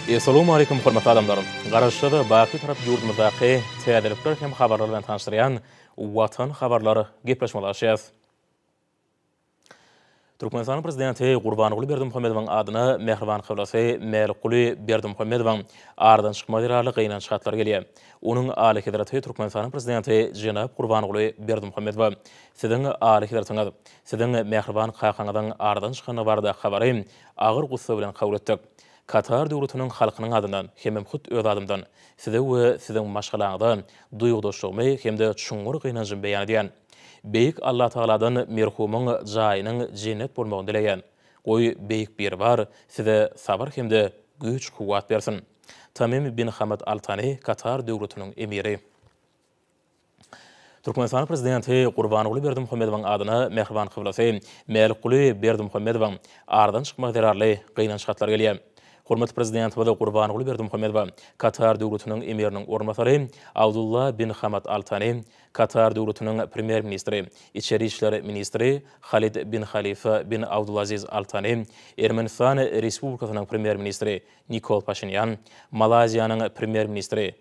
Essalawmaleýkum hormatly adamlar! Garaşsyz, baky Bitarap ýurdumyzdaky täzelikler hem habarlar bilen tanyşdyrýan Watan habarlar gepleşigimizi açýas. Türkmenistanyň Prezidenti Gurbanguly Berdimuhamedowyň adyna mähriban kyblasy Mälikguly Berdimuhamedowyň aradan çykmagy zerarly gynanç hatlary gelýär. Onuň Alyhezreti Türkmenistanyň Prezidenti jenap Gurbanguly Berdimuhamedowa, Siziň Alyhezretiňiz, Siziň mähriban kakaňyzyň aradan çykandygy baradaky habary agyr gussa bilen kabul etdik. Katar Döwletiniň halkynyň adyndan hemem hut öz adymdan Size we Siziň maşgalaňyza duýgudaşlygymy hem-de çuňňur gynanjymy beýan edýän. Beýik Allatagaladan merhumyň jaýynyň jennet bolmagyny dileýän. Goý, Beýik Biribar Size sabyr hem-de güýç-kuwwat bersin. Tamim bin Hamad Al Tani, Katar Döwletiniň Emiri. Türkmenistanyň Prezidenti Gurbanguly Berdimuhamedowyň adyna mähriban kyblasy Mälikguly Berdimuhamedowyň aradan çykmagy zerarly gynanç hatlary gelýär. Hormatly Prezidentimiz Gurbanguly Berdimuhamedowa Katar Döwletiniň Emiriniň orunbasary Abdulla bin Hamad Al Tani, Katar Döwletiniň Premýer-ministri, içeri işler ministri Halid bin Halifa bin Abdulaziz Al Tani, Ermenistan Respublikasynyň Premýer-ministri Nikol Paşinýan, Malaýziýanyň Premýer-ministri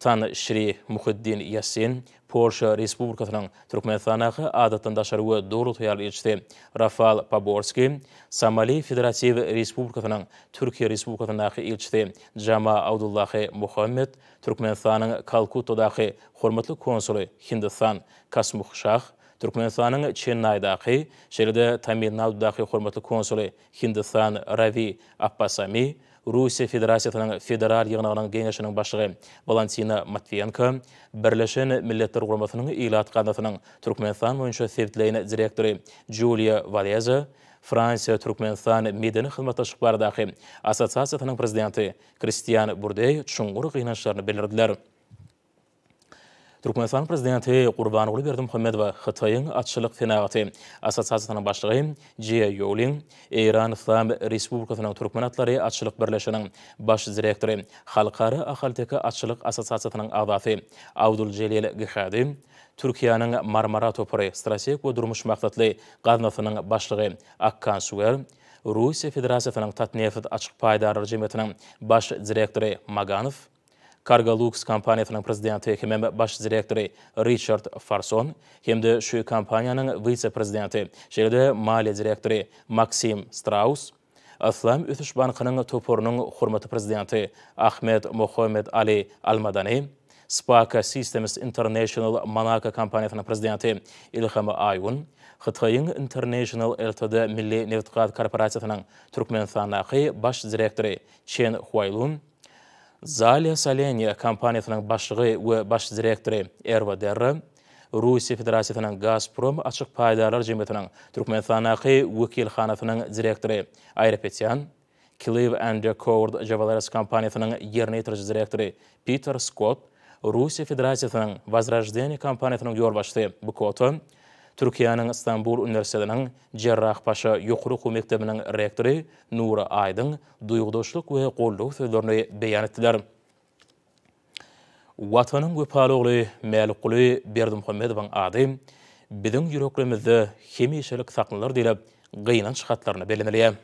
Tan Şri Muhiddin Ýassin, Polşa Respublikasynyň Türkmenistandaky Adatdan daşary we Doly ygtyýarly ilçisi Rafal Poborskiý, Somali Federatiw Respublikasynyň Türkiýe Respublikasyndaky ilçisi Jama Abdullahi Mohammed, Türkmenistanyň Kalkuttadaky Hormatly konsuly, Hindistan, Kasmuh Şah, Türkmenistanyň Çennaýdaky, şeýle-de Tamil-Nadudaky Hormatly konsuly, Hindistan, Rawi Appasami, Russiýa Federasiýasynyň Federal Ýygnagynyň Geňeşiniň başlygy Walentina Matwiýenko, Birleşen Milletler Guramasynyň Ilat gaznasynyň Türkmenistan boýunça sebitleýin direktory Juliýa Waleza, Fransiýa-Türkmenistan medeni hyzmatdaşlyk baradaky assosiasiýasynyň prezidenti Kristian Burdeý çuňňur gynançlaryny bildirdiler. Türkmenistanyň Prezidenti Gurbanguly Berdimuhamedowa Hytaýyň atçylyk senagaty assosiasiýasynyň başlygy Jia Ýoulin, Eýran Yslam Respublikasynyň Türkmen atlary atçylyk birleşiginiň baş direktory, Halkara ahalteke atçylyk assosiasiýasynyň agzasy Abduljelil Gihadi, Türkiýäniň Marmara topary strategik we durmuş maksatly gaznasynyň başlygy Akkan Suer, Russiýa Federasiýasynyň Tatneft açyk paýdarlar jemgyýetiniň baş direktory Maganow, Cargolux kompaniýasynyň prezidenti hemem baş direktory Riçard Farson hem-de şu kompaniýanyň wise-prezidenti, şeýle-de maliýe direktory Maksim Straus, Yslam ösüş bankynyň toparynyň hormatly prezidenti Ahmed Mohamed Ali Almadani, Spaka Systems International Monako kompaniýasynyň prezidenti Ilham Aýgun, Hytaýyň International Ltd milli nebitgaz korporasiýasynyň Türkmenistandaky baş direktory Çen Huaýlun, Zalýa Soleniýa kompaniýasynyň başlygy we baş direktory Erwa Derra, Russiýa Federasiýasynyň Gazprom açyk paýdarlar jemgyýetiniň Türkmenistandaky wekilhanasynyň direktory Aýrapetýan, Clive and Court Jewelers kompaniýasynyň ýerine ýetiriji direktory Piter Skott, Russiýa Federasiýasynyň Wozroždeniýe kompaniýasynyň ýolbaşçysy Bukota, Türkiýäniň Stambul uniwersitetiniň Jerrahpaşa ýokary okuw mekdebiniň rektory Nury Aýdyň duýgudaşlyk we goldaw sözlerini beýan etdiler. Watanyň wepaly ogly Mälikguly Berdimuhamedowyň ady biziň ýüreklerimizde hemişelik saklanar diýlip, gynanç hatlarynda bellenilýär.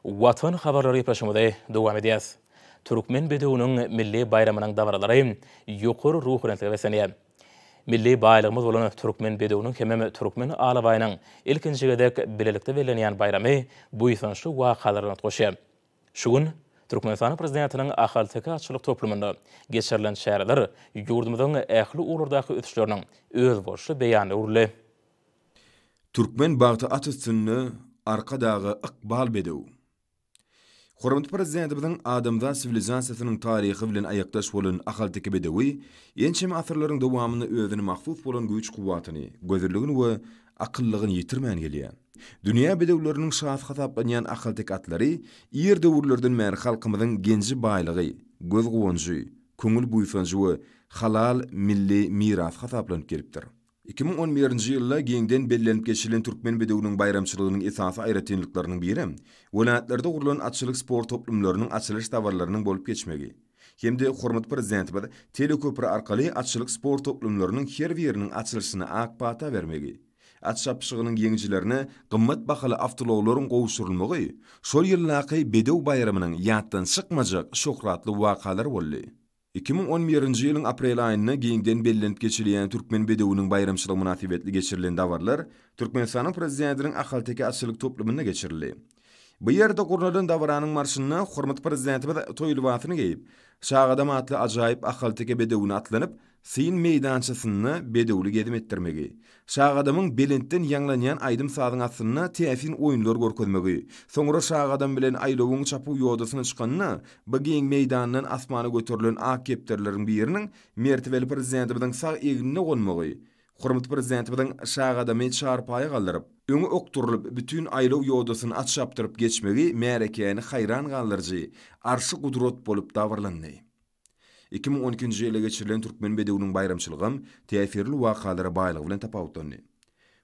Watan habarlary gepleşigimizi dowam edýäris. Türkmen bedewiniň milli baýramynyň dabaralary ýokary ruhubelentlige beslenýär. Milli baýlygymyz bolan türkmen bedewiniň hemem türkmen alabaýynyň ilkinji gezek bilelikde bellenýän baýramy buýsançly wakalar bilen utgaşýar. Şu gün Türkmenistanyň Prezidentiniň Ahalteke atçylyk toplumynda geçirilen çäreler ýurdumyzyň ähli ugurlardaky ösüşleriniň özboluşly beýanyna öwrüldi. Türkmen bagty at üstünde, Arkadaga ykbal bedew. Hormatly Prezidentimiziň adamzat siwilizasiýasynyň taryhy bilen aýakdaş bolan ahalteke bedewi ençeme asyrlaryň dowamynda özüne mahsus bolan güýç-kuwwatyny, gözelligini we akyllygyny ýitirmän gelýär. Dünýä bedewleriniň şasy hasaplanýan ahalteke atlary ir döwürlerden bäri halkymyzyň genji-baýlygy, göz-guwanjy, köňül buýsanjy we halal milli mirasy hasaplanyp gelipdir. 2011-nji ýylda giňden bellenip geçilen Türkmen bedewiniň baýramçylygynyň esasy aýratynlyklarynyň birem, welaýatlarda gurlan atçylyk sport toplumlarynyň açylyş dabaralarynyň bolup geçmegi hem-de hormatly Prezidentimiz teleköpri arkaly atçylyk sport toplumlarynyň her biriniň açylyşyna ak pata bermegi. At çapyşygynyň ýeňijilerine gymmat bahaly awtoulaglaryň gowşurylmagy şol ýyldaky Bedew baýramynyň ýatdan çykmajak şöhratly wakalary boldy. 2011-nji ýylyň aprel aýynda giňden bellenip geçilýän Türkmen bedewiniň baýramçylygy mynasybetli geçirilen dabaralar Türkmenistanyň Prezidentiniň Ahalteke atçylyk toplumynda geçirildi. Bu ýerde gurnalan dabaranyň barşynda hormatly Prezidentimiz toý lybasyny geýip, Şagadam atly ajaýyp ahalteke bedewine atlanyp, Syn meýdançasynda bedewli gezim etdirmegi, Şagadamyň belentden ýaňlanýan aýdym-sazyň astynda täsin oýunlar görkezmegi, soňra Şagadam bilen aýlawyň çapuw ýodasyna çykanda, bu giň meýdandan asmana göterilen ak kepderileriň biriniň mertebeli Prezidentimiziň sag egnine gonmagy, hormatly Prezidentimiziň Şagadamy çarpaýa galdyryp, öňe okdurylyp, bütin aýlaw ýodasyny at çapdyryp geçmegi märekäni haýran galdyryjy arşy-gudrat bolup dabaralandy. 2012-nji ýylda geçirilen Türkmen bedewiniň baýramçylygam täsirli wakalara baýlygy bilen tapawutlandy.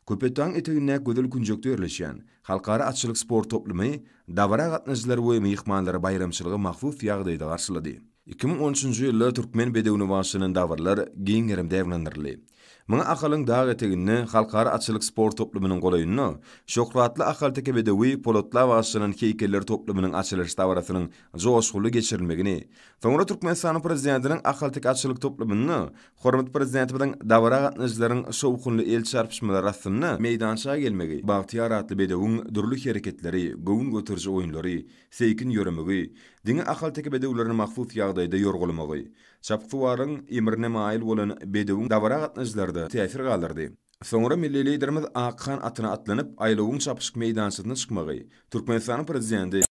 Köpetdagyň etegindäki gözel künjekde ýerleşýän Halkara atçylyk sport toplumy dabara gatnaşyjylary we myhmanlary baýramçylyga mahsus ýagdaýda garşylady. 2013-nji ýylda Türkmen bedewine bagyşlanan dabaralar giň gerimde ýaýbaňlandyryldy. Muňa Ahalyň dag eteginde, Halkara atçylyk sport toplumynyň golaýynda şöhratly ahalteke bedewi Polatla bagyşlanan heýkeller toplumynyň açylyş dabarasynyň joşgunly geçirilmegini, soňra Türkmenistanyň Prezidentiniň Ahalteke atçylyk toplumynda hormatly Prezidentimiziň dabara gatnaşyjylaryň şowhunly el çarpyşmalary astynda meýdança gelmegi, Bagtyýar atly bedewiň dürli hereketleri, göwün göteriji oýunlary, seýkin ýöremegi, diňe ahalteke bedewlerine mahsus ýagdaýda ýorgalamagy, Çapyksuwaryň emrine maýyl bolan bedewiň dabara gatnaşyjylarda täsir galdyrdy. Soňra milli Liderimiz Akhan atyna atlanyp, aýlawyň çapyşyk meýdançasyna çykmagy, Türkmenistanyň Prezidenti,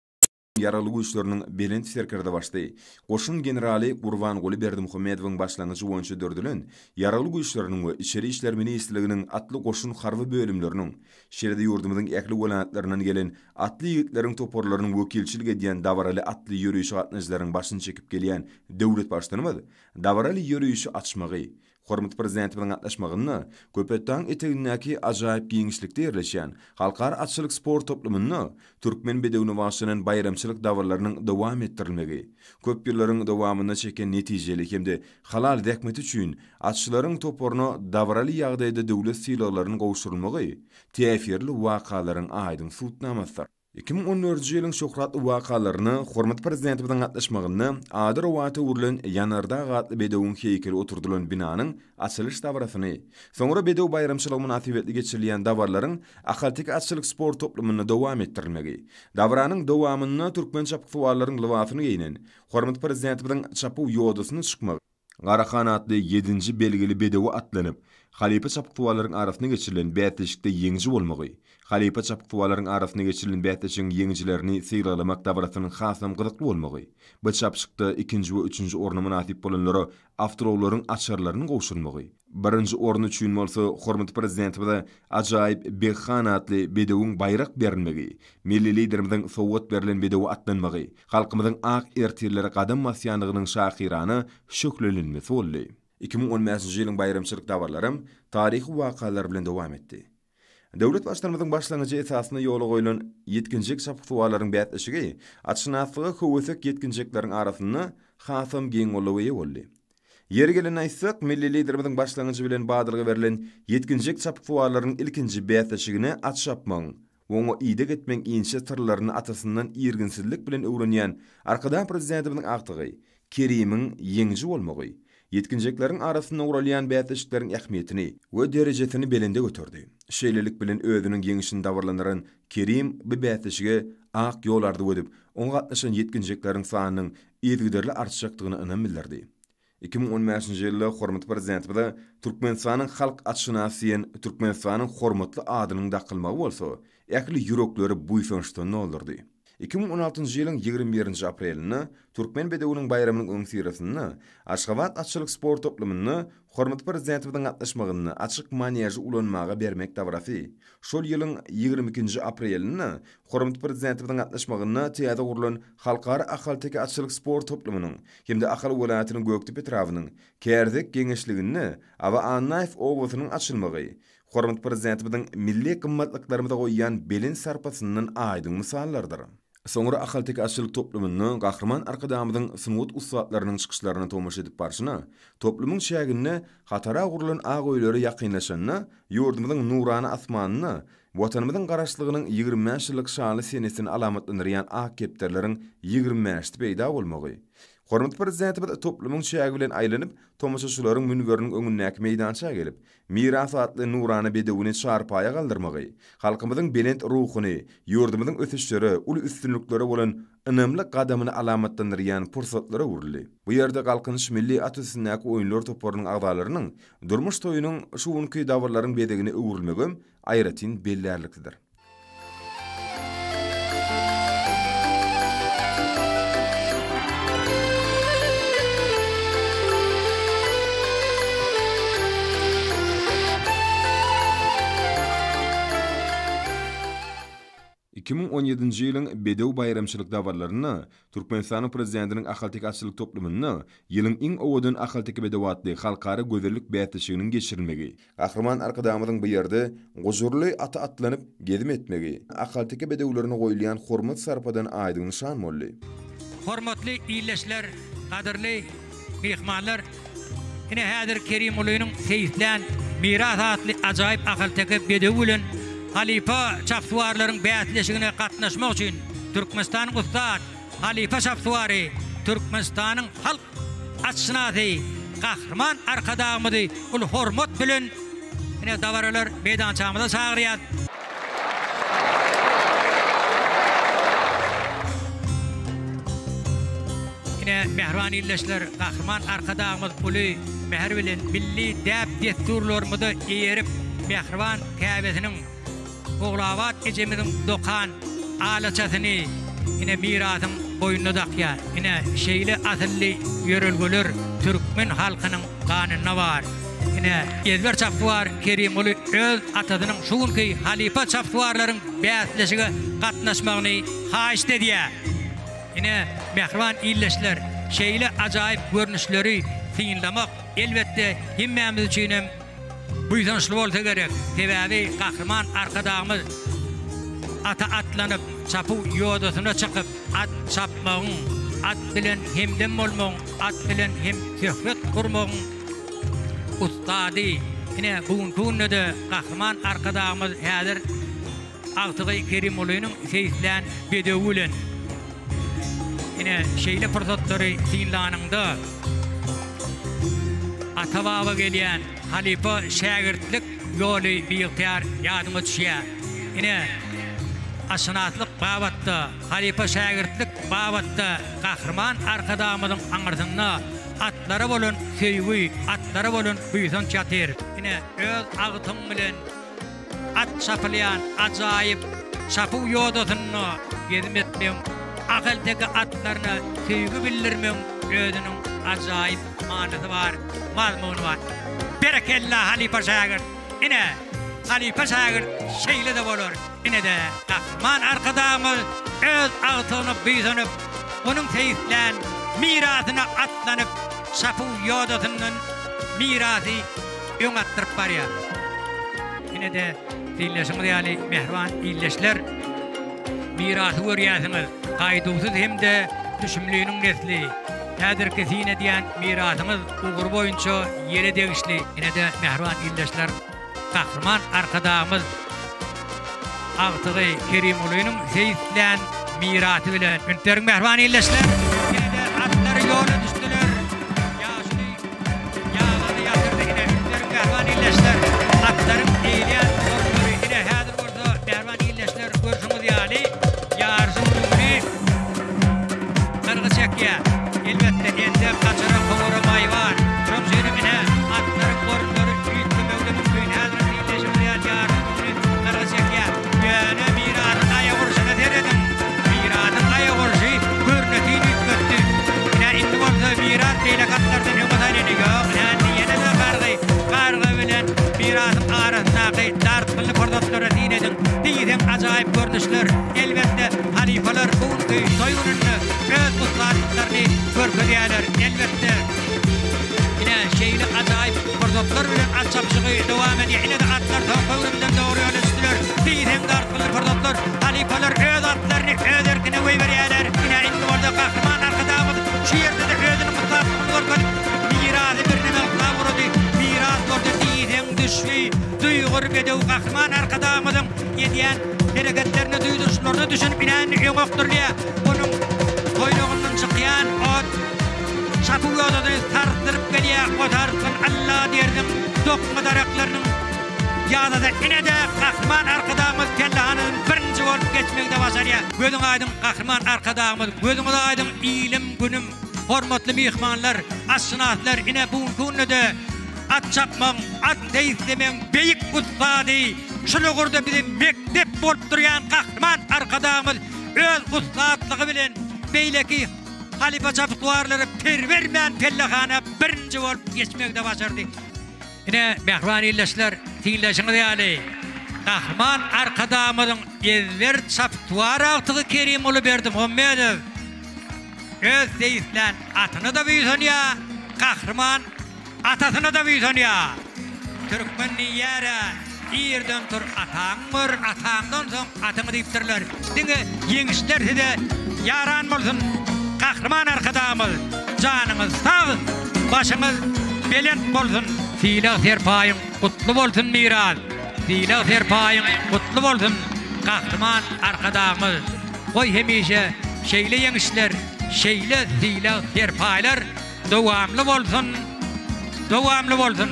Ýaragly Güýçleriniň Belent Serkerdebaşysy, goşun generaly Gurbanguly Berdimuhamedowyň başlangyjy boýunça döredilen Ýaragly Güýçleriniň we Içeri işler ministrliginiň atly goşun harby bölümleriniň, şeýle-de ýurdumyzyň ähli welaýatlaryndan gelen atly ýigitleriň toparlarynyň wekilçilik edýän dabaraly atly ýörişe gatnaşyjylaryň başyny çekip gelýän döwlet Baştutanymyz dabaraly ýörişi açmagy, hormatly Prezidentimiziň gatnaşmagynda Köpetdagyň etegindäki ajaýyp giňişlikde ýerleşýän Halkara atçylyk sport toplumynda türkmen bedewine bagyşlanan baýramçylyk dabaralarynyň dowam etdirilmegi, köp ýyllaryň dowamynda çeken netijeli hem-de halal zähmeti üçin atçylaryň toparyna dabaraly ýagdaýda döwlet sylaglarynyň gowşurylmagy täsirli wakalaryň aýdyň subutnamasydyr. 2014-nji ýylyň şöhratly wakalaryna hormatly Prezidentimiziň gatnaşmagynda ady rowaýata öwrülen Ýanardag atly bedewiň heýkeli oturdylan binanyň açylyş dabarasyny, soňra Bedew baýramçylygy mynasybetli geçirilýän dabaralaryň Ahalteke atçylyk sport toplumynda dowam etdirilmegi, dabaranyň dowamynda türkmen çapyksuwarlaryň lybasyny geýnen hormatly Prezidentimiziň çapuw ýodasyna çykmagy, Garahan atly ýedinji belgili bedewe atlanyp, halypa çapyksuwarlaryň arasynda geçirilen bäsleşikde ýeňiji bolmagy, halypa çapyksuwarlaryň arasynda geçirilen bäsleşigiň ýeňijilerini sylaglamak dabarasynyň hasam gyzykly bolmagy, bu çapyşykda ikinji we üçünji orna mynasyp bolanlara awtoulaglaryň açarlarynyň gowşurylmagy, birinji orun üçin bolsa hormatly Prezidentimize ajaýyp Beghan atly bedewiň baýrak berilmegi, milli Liderimiziň sowgat berlen bedewe atlanmagy, Halkymyzyň ak ertirlere gadam basýandygynyň şahyrana şöhlelenmesi boldy. 2015-nji ýylyň baýramçylyk dabaralaram taryhy wakalar bilen dowam etdi. Döwlet Baştutanymyzyň başlangyjy esasynda ýola goýlan Ýetginjek çapyksuwarlaryň bäsleşigi atşynaslyga höwesek ýetginjekleriň arasynda hasam giň goldawa eýe boldy. Ýeri gelende aýtsak, milli Liderimiziň başlangyjy bilen badalga berlen Ýetginjek çapyksuwarlaryň ilkinji bäsleşigine at çapmagyň we oňa ideg etmegiň inçe syrlaryny atasyndan irginsizlik bilen öwrenýän Arkadag Prezidentimiziň agtygy Kerimiň ýeňiji bolmagy, ýetginjekleriň arasynda guralýan bäsleşikleriň ähmiýetini we derejesini belende göterdi. Şeýlelik bilen özüniň ýeňşini dabaralandyran Kerim bu bäsleşige ak ýol arzuw edip, oňa gatnaşan ýetginjekleriň sanynyň yzygiderli artjakdygyna ynam bildirdi. 2015-nji ýylda hormatly Prezidentimize Türkmenistanyň halk atşynasy diýen Türkmenistanyň hormatly adynyň dakylmagy bolsa, ähli ýürekleri buýsançdan doldurdy. 2016-njy ýylyň 21-nji aprelinde Türkmen bedewiniň baýramynyň öňüsyrasynda Aşgabat atçylyk sport toplumynda hormatly Prezidentimiziň gatnaşmagynda açyk maneži ulanmaga bermek dabarasy, şol ýylyň 22-nji aprelinde hormatly Prezidentimiziň gatnaşmagynda täze gurlan Halkara ahalteke atçylyk sport toplumynyň hem-de Ahal welaýatynyň Gökdepe etrabynyň Kärizek geňeşliginde Aba Annaýew obasynyň açylmagy hormatly Prezidentimiziň milli gymmatlyklarymyza goýýan belent sarpasyndan aýdyň mysallardyr. Soňra Ahalteke atçylyk toplumynda Gahryman Arkadagymyzyň sungat ussatlarynyň çykyşlaryna tomaşa edip barşyna, toplumyň çäginde hatara gurlan ak öýlere ýakynlaşanda ýurdumyzyň nurana asmanynda Watanymyzyň Garaşsyzlygynyň 25 ýyllyk şanly senesini alamatlandyrýan ak kepderileriň ýigrimi bäşisi peýda bolmagy, Hormatly Prezidentimiz toplumyň çägi bilen aýlanyp, tomaşaçylaryň münberiniň öňündäki meýdança gelip, Miras atly nurana bedewini çarpaýa galdyrmagy, halkymyzyň belent ruhuny, ýurdumyzyň ösüşlere, uly üstünliklere bolan ynamly gadamyny alamatlandyrýan pursatlara öwrüldi. Bu ýerde Galkynyş milli at üstündäki oýunlar toparynyň agzalarynyň durmuş toýunyň şu günki dabaralaryň bezegine öwrülmegem aýratyn bellärliklidir. 2017-nji ýylyň Bedew baýramçylyk dabaralarynda Türkmenistanyň Prezidentiniň Ahalteke atçylyk toplumynda Ýylyň iň owadan ahalteke bedewi atly halkara gözellik bäsleşiginiň geçirilmegi, Gahryman Arkadagymyzyň bu ýerde gujurly ata atlanyp gezim etmegi, ahalteke bedewlerine goýulýan hormat-sarpadan aýdyň nyşan boldy. Hormatly ildeşler, gadyrly myhmanlar, ine häzir Kerimgulynyň seýislän Miras atly ajaýyp ahalteke bedewi bilen halypa çapsuwarlaryň bäsleşigine gatnaşmak üçin Türkmenistanyň ussat halypa çapsuwary, Türkmenistanyň halk Atşynasy Gahryman Arkadagymyzy uly hormat bilen ine dabaralar meýdançamyza çagyrýas. Ine mähriban ildeşler Gahryman Arkadagymyz uly mähir bilen milli däp-dessurlarymyza eýerip mähriban käbesiniň Ogulabat ejemiziň dokan alaçasyny ine Mirasyň boýnuna dakýar. Ine, şeýle asylly ýörelgeler türkmen halkynyň ganynda bar. Ine, ezber çapsuwar Kerimguly öz atasynyň şu günki halypa çapsuwarlaryň bäsleşige gatnaşmagyny haýyşt edýär. Ine, mähriban ildeşler, şeýle ajaýyp görnüşleri synlamak, elbetde, hemmämiz üçinem Buýsançly bolsa gerek. Sebäbi Gahryman Arkadagymyz ata atlanyp, çapuw ýodasyna çykyp, at çapmagyň, at bilen hemdem bolmagyň, at bilen hemsöhbet gurmagyň ussady. Ine, bu günki günde-de Gahryman Arkadagymyz häzir Agtygy Kerimgulynyň seýislän bedewi bilen ine, şeýle pursatlary synlanyňda, ata-baba gelýän halypa-şägirtlik ýoly biygtyýar ýadyňa düşýär. Ine, atşynaslyk babatda, halypa-şägirtlik babatda Gahryman Arkadagymyzyň aňyrsynda atlara bolan söýgi, atlara bolan buýsanç ýatyr. Ine, öz agtygyň bilen At çapylýan ajaýyp çapuw ýodasynda gezim etmegiň, ahalteke atlaryna söýgi bildirmegiň özüniň ajaýyp manysy bar, mazmuny bar. Berekella halypa şägirt! Ine, halypa şägirt şeýle-de bolar! Ine-de, Gahryman Arkadagymyz öz agtygyna buýsanyp, onuň seýislän mirasyna atlanyp, çapuw ýodasyndan mirasy öňe atdyryp barýar. Ine-de, synlaşyňyz ýaly, mähriban ildeşler, Mirasy görýärsiňiz, gaýduwsyz hem-de düşümliniň nesli. Häzirki syn edýän Mirasyňyz ugry boýunça ýele degişli. Ine-de, mähriban ildeşler, Gahryman Arkadagymyz agtygy Kerimgulynyň seýislän Mirasy bilen. Üns beriň, mähriban ildeşler! Ine-de, atlar ýola düşdüler. Ýaşuly Ýabany ýatyrdy ine ünsleriň mähriban ildeşler atlaryň eýleýän orunlary ine häzir bolsa mähriban ildeşler görşüňiz ýaly ýaryşyň öňüni gyrgy çekýär elbetde entek gaçara kowara maý bar şoň üçinem ine atlaryň orunlary üýtgemegi-de mümkin häzirem ildeşimiz ýaly ýaryşyň öňüni gyrgy çekýär ýöne Mirasyň aýak urşuna serediň Mirasyň aýak urşy görnetin üýtgetdi. Ine, indi bolsa Miras beýleki atlardan öňe saýlandy. Ýok, ine, indi ýene-de Gargy. Gargy bilen Mirasyň arasyndaky dartgynly pursatlara syn ediň. Diýseň ajaýyp görnüşler. Elbetde, halypalar bu günki toý gününde öz ussatlyklaryny görkezýärler. Elbetde, ine, şeýle ajaýyp pursatlar bilen at çapyşygy dowam edýär. Ine-de, atlar soňky öwrümden dogry ýola düşdüler. Diýseň dartgynly pursatlar. Halypalar öz atlaryny öz erkine goýberýärler. Şu ýerde-de özüniň ussatlygyny görkezip, Mirasy birneme yklap ugrady. Miras bolsa diýseň düşbi, duýgur bedew Gahryman Arkadagymyzyň edýän hereketlerine, duýduryşlaryna düşünip ine indi öňe okdurylýar. Onuň toýnagyndan çykýan ot çapuw ýodasyny sarsdyryp gelýär. O sarsgyn Alla diýersiň dokma daraklarynyň ýadada ine-de Gahryman Arkadagymyz pellehanadan birinji bolup geçmegi-de başarýar. Gözüň aýdyň Gahryman Arkadagymyz, gözüňiz aýdyň ilim, günüm, hormatly myhmanlar, atşynaslar ine bu günki günde-de at çapmagyň, at seýislemegiň beýik ussady, şul ugurda bize mekdep bolup durýan Gahryman Arkadagymyz öz ussatlygy bilen beýleki halypa çapyksuwarlara per bermän pellehana birinji bolup geçmegi-de başardy. Ine, mähriban ildeşler, synlaýşyňyz ýaly, Gahryman Arkadagymyzyň ezber çapyksuwar agtygy Kerimguly Berdimuhamedow öz seýislän atyna-da buýsanýar, Gahryman atasyna-da buýsanýar. Türkmen diýýär-ä, Irden tur, ataňy gör, ataňdan soň atyňy diýipdirler. Diňe ýeňişler size ýaran bolsun Gahryman Arkadagymyz janyňyz sag başyňyz belent bolsun. Sylag serpaýyň gutly bolsun Miras sylag serpaýyň gutly bolsun Gahryman Arkadagymyz goý hemişe şeýle ýeňişler şeýle sylag serpaýlar dowamly bolsun dowamly bolsun.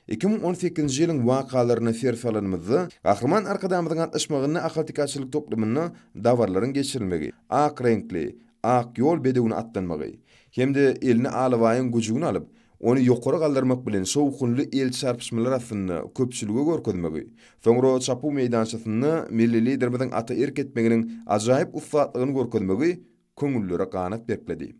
2018-nji ýylyň wakalaryna ser salanymyzda, Gahryman Arkadagymyzyň gatnaşmagynda ahalteke atçylyk toplumynda dabaralaryň geçirilmegi, ak reňkli, ak ýol bedewine atlanmagy hem-de eline alabaýyň güjügini alyp, ony ýokary galdyrmak bilen şowhunly el çarpyşmalar astynda köpçülige görkezmegi, soňra çapuw meýdançasynda milli Liderimiziň ata erk etmeginiň ajaýyp ussatlygyny görkezmegi köňüllere ganat berkledi.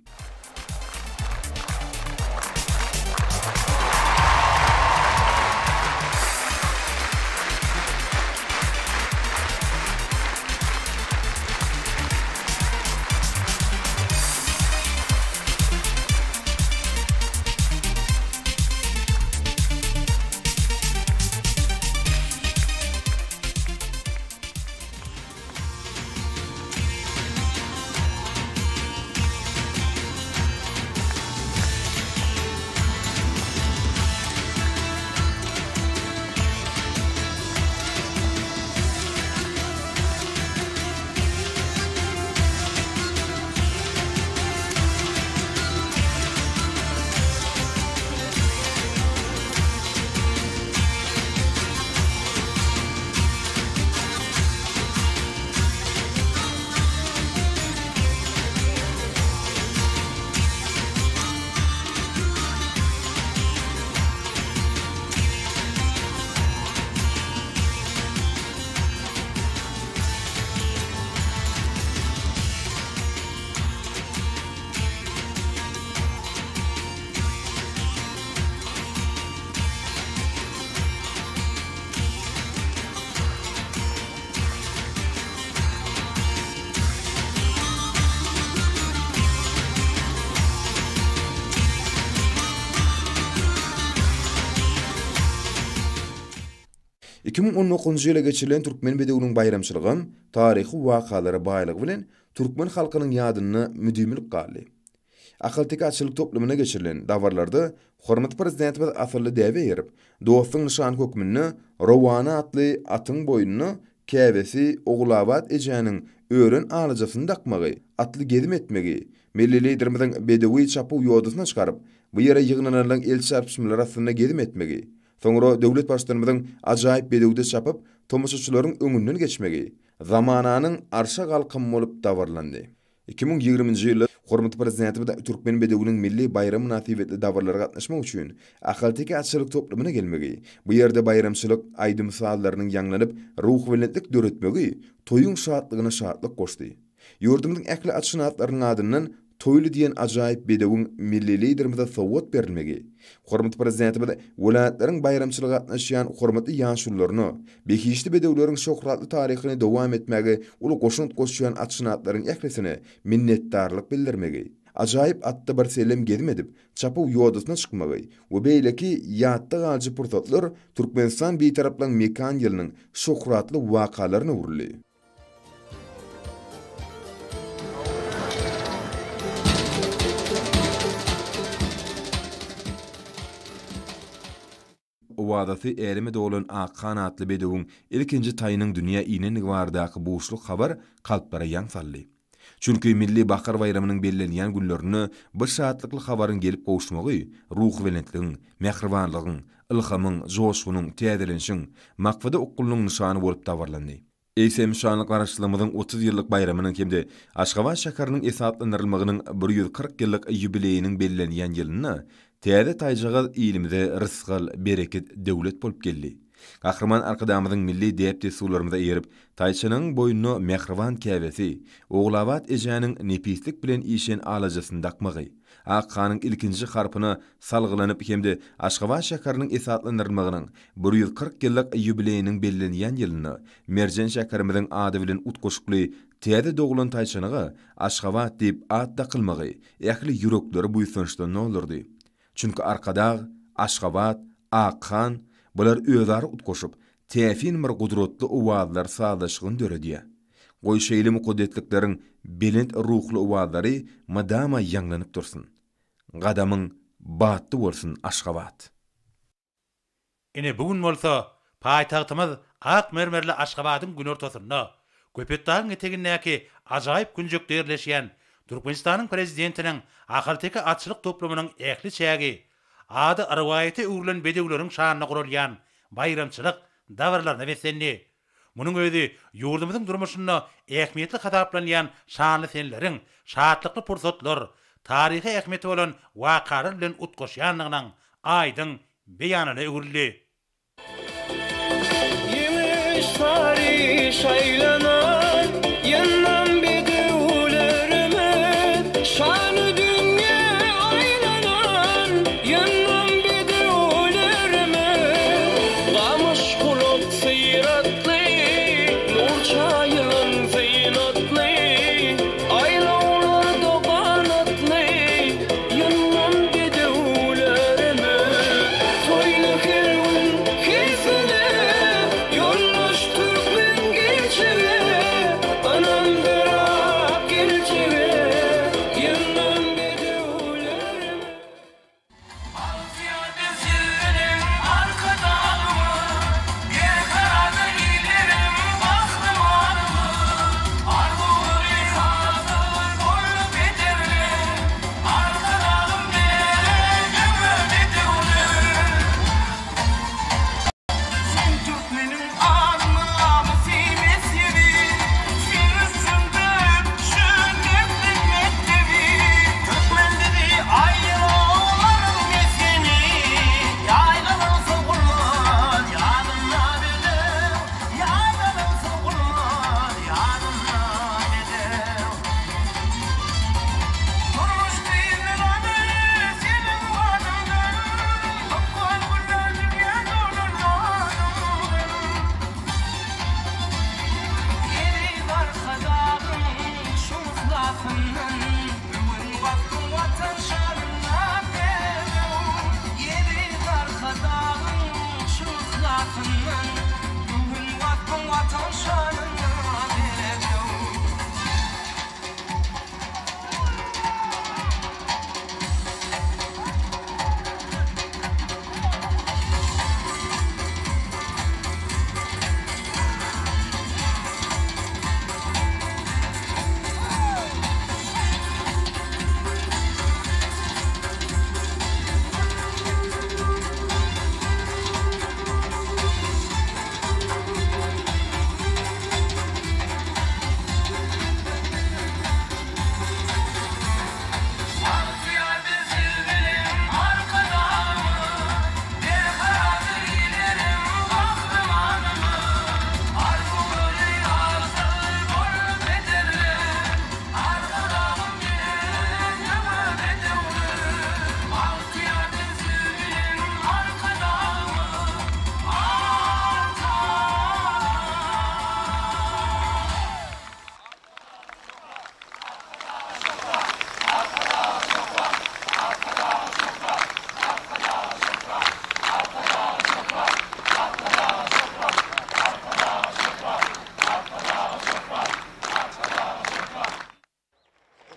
2019-njy ýyla geçirilen Türkmen bedewiniň baýramçylygam taryhy wakalara baýlygy bilen türkmen halkynyň ýadynda müdimilik galdy. Ahalteke atçylyk toplumynda geçirilen dabaralarda hormatly Prezidentimiz asylly däbe eýerip, dostlugyň nyşany hökmünde Rowana atly atyň boýnuna käbesi Ogulabat ejäniň ören alajasyny dakmagy, atly gezim etmegi, Milli Liderimiziň bedewi çapuw ýodasyna çykaryp, bu ýere ýygnananlaryň el çarpyşmalary astynda gezim etmegi, soňra döwlet Baştutanymyzyň ajaýyp bedewde çapyp, tomaşaçylaryň öňünden geçmegi zamananyň arşa galkymy bolup dabaralandy. 2020-nji ýylda hormatly Prezidentimiz Türkmen bedewiniň milli baýramy mynasybetli dabaralara gatnaşmak üçin Ahalteke atçylyk toplumyna gelmegi, bu ýerde baýramçylyk aýdym-sazlarynyň ýaňlanyp, ruhubelentlik döretmegi toýuň şatlygyna şatlyk goşdy. Ýurdumyzyň ähli atşynatlarynyň adyndan Toýly diýen ajaýyp bedewiň milli Liderimize sowgat berilmegi, hormatly Prezidentimiz welaýatlaryň baýramçylyga gatnaşýan hormatly ýaşulularyna, behişdi bedewleriň şöhratly taryhyny dowam etmäge uly goşant goşýan atşynatlaryň ählisine minnetdarlyk bildirmegi, ajaýyp atda bir sellem gezim edip, çapuw ýodasyna çykmagy we beýleki ýatda galyjy pursatlar Türkmenistan Bitaraplygyň mekan ýylynyň şöhratly wakalaryna öwrüldi. Owazasy äleme dolan Akhan atly bedewiň ilkinji taýynyň dünýä inendigi baradaky buşluk habar kalplara ýaň saldy. Çünki Milli bahar baýramynyň bellenýän günlerinde bu şatlykly habaryň gelip gowuşmagy ruhubelentligiň, mähribanlygyň, ylhamyň, joşgunyň, täzelenişiň, maksada okgunlygyň nyşany bolup dabaralandy. Eýsem, şanly Garaşsyzlygymyzyň 30 ýyllyk baýramynyň hem-de Aşgabat şäheriniň esaslandyrylmagynyň 140 ýyllyk ýubileýiniň bellenýän ýylynda täze taýjagaz ilimize rysgal, bereket, döwlet bolup geldi. Gahryman Arkadagymyzyň milli däp-dessurlarymyza eýerip, taýçanagyň boýnuna mähriban käbesi, Ogulabat ejäniň nepislik bilen işen alajasyny dakmagy, Ak hanyň ilkinji harpyna salgylanyp hem-de Aşgabat şäheriniň esaslandyrylmagynyň 140 ýyllyk ýubileýiniň bellenýän ýylynda merjen şäherimiziň ady bilen utgaşykly täze doglan taýçanaga Aşgabat diýip at dakylmagy ähli ýürekleri buýsançdan doldurdy. Çünki Arkadag, Aşgabat, Ak han, bular özara utgaşyp, täsin bir gudratly owazlar sazlaşygyny döredýär. Goý şeýle mukaddeslikleriň belent ruhly owazlary mydama ýaňlanyp dursun. Gadamyň batly bolsun Aşgabat! Ine bu gün bolsa paýtagtymyz ak mermerli Aşgabadyň günortasynda, Köpetdagyň etegindäki ajaýyp künjekde ýerleşýän Türkmenistanyň Prezidentiniň ahalteke atçylyk toplumynyň ähli çägi ady rowaýata öwrülen bedewleriň şanyna guralýan baýramçylyk dabaralaryna beslendi. Munuň özi ýurdumyzyň durmuşynda ähmiýetli hasaplanýan şanly seneleriň şatlykly pursatlar, taryhy ähmiýeti bolan wakalar bilen utgaşýandygynyň aýdyň beýanyna öwrüldi. Ýeňiş sary şaýlanan ýyndam bedewlerimiz, Şany dünýä aýlanan ýyndam bedewlerimiz. Gamyş gulak syratly, nur çaýylan zynatly, Aýlawlarda ganatly ýyndam bedewlerimiz. Toýly her gün, her sene, ýoldaş türkmen gerçege, Ynandyrak geljege ýyndam bedewlerimiz. Bagtyýar biz ýylyň Arkadagymyz, Berkarardyr illeriň Gahrymanymyz. Arzuwlary hasyl boldy pederleň, Arkadagym beren ömür bedewler. Sen türkmeniň ar-namysy, mesnewi, Sen üstünde şöhratly mekdebi. Türkmen bizi aýrawlaryň mesgeni, Ýaýlalar sowulmaz ýadynda bedew, Ýaýlalar sowulmaz ýadynda bedew. Durmuş diýilmez seniň adyňdan, Ykbal güllär dünýä dolar ýadyňdan. Eziz Arkadagym çuň yhlasyndan, Bu gün bagtyň Watan şanyna bedew. Eziz Arkadagym çuň yhlasyndan, Bu gün bagtyň Watan şanyna bedew. Bagtyýar biz il-bilim Arkadagymyz, Berkarardyr illeriň Gahrymanymyz. Arzuwlary hasyl boldy pederleň, Arkadagym gelen öňe bedewler. Bagtyýar biz il-bilim Arkadagymyz, Arkadag!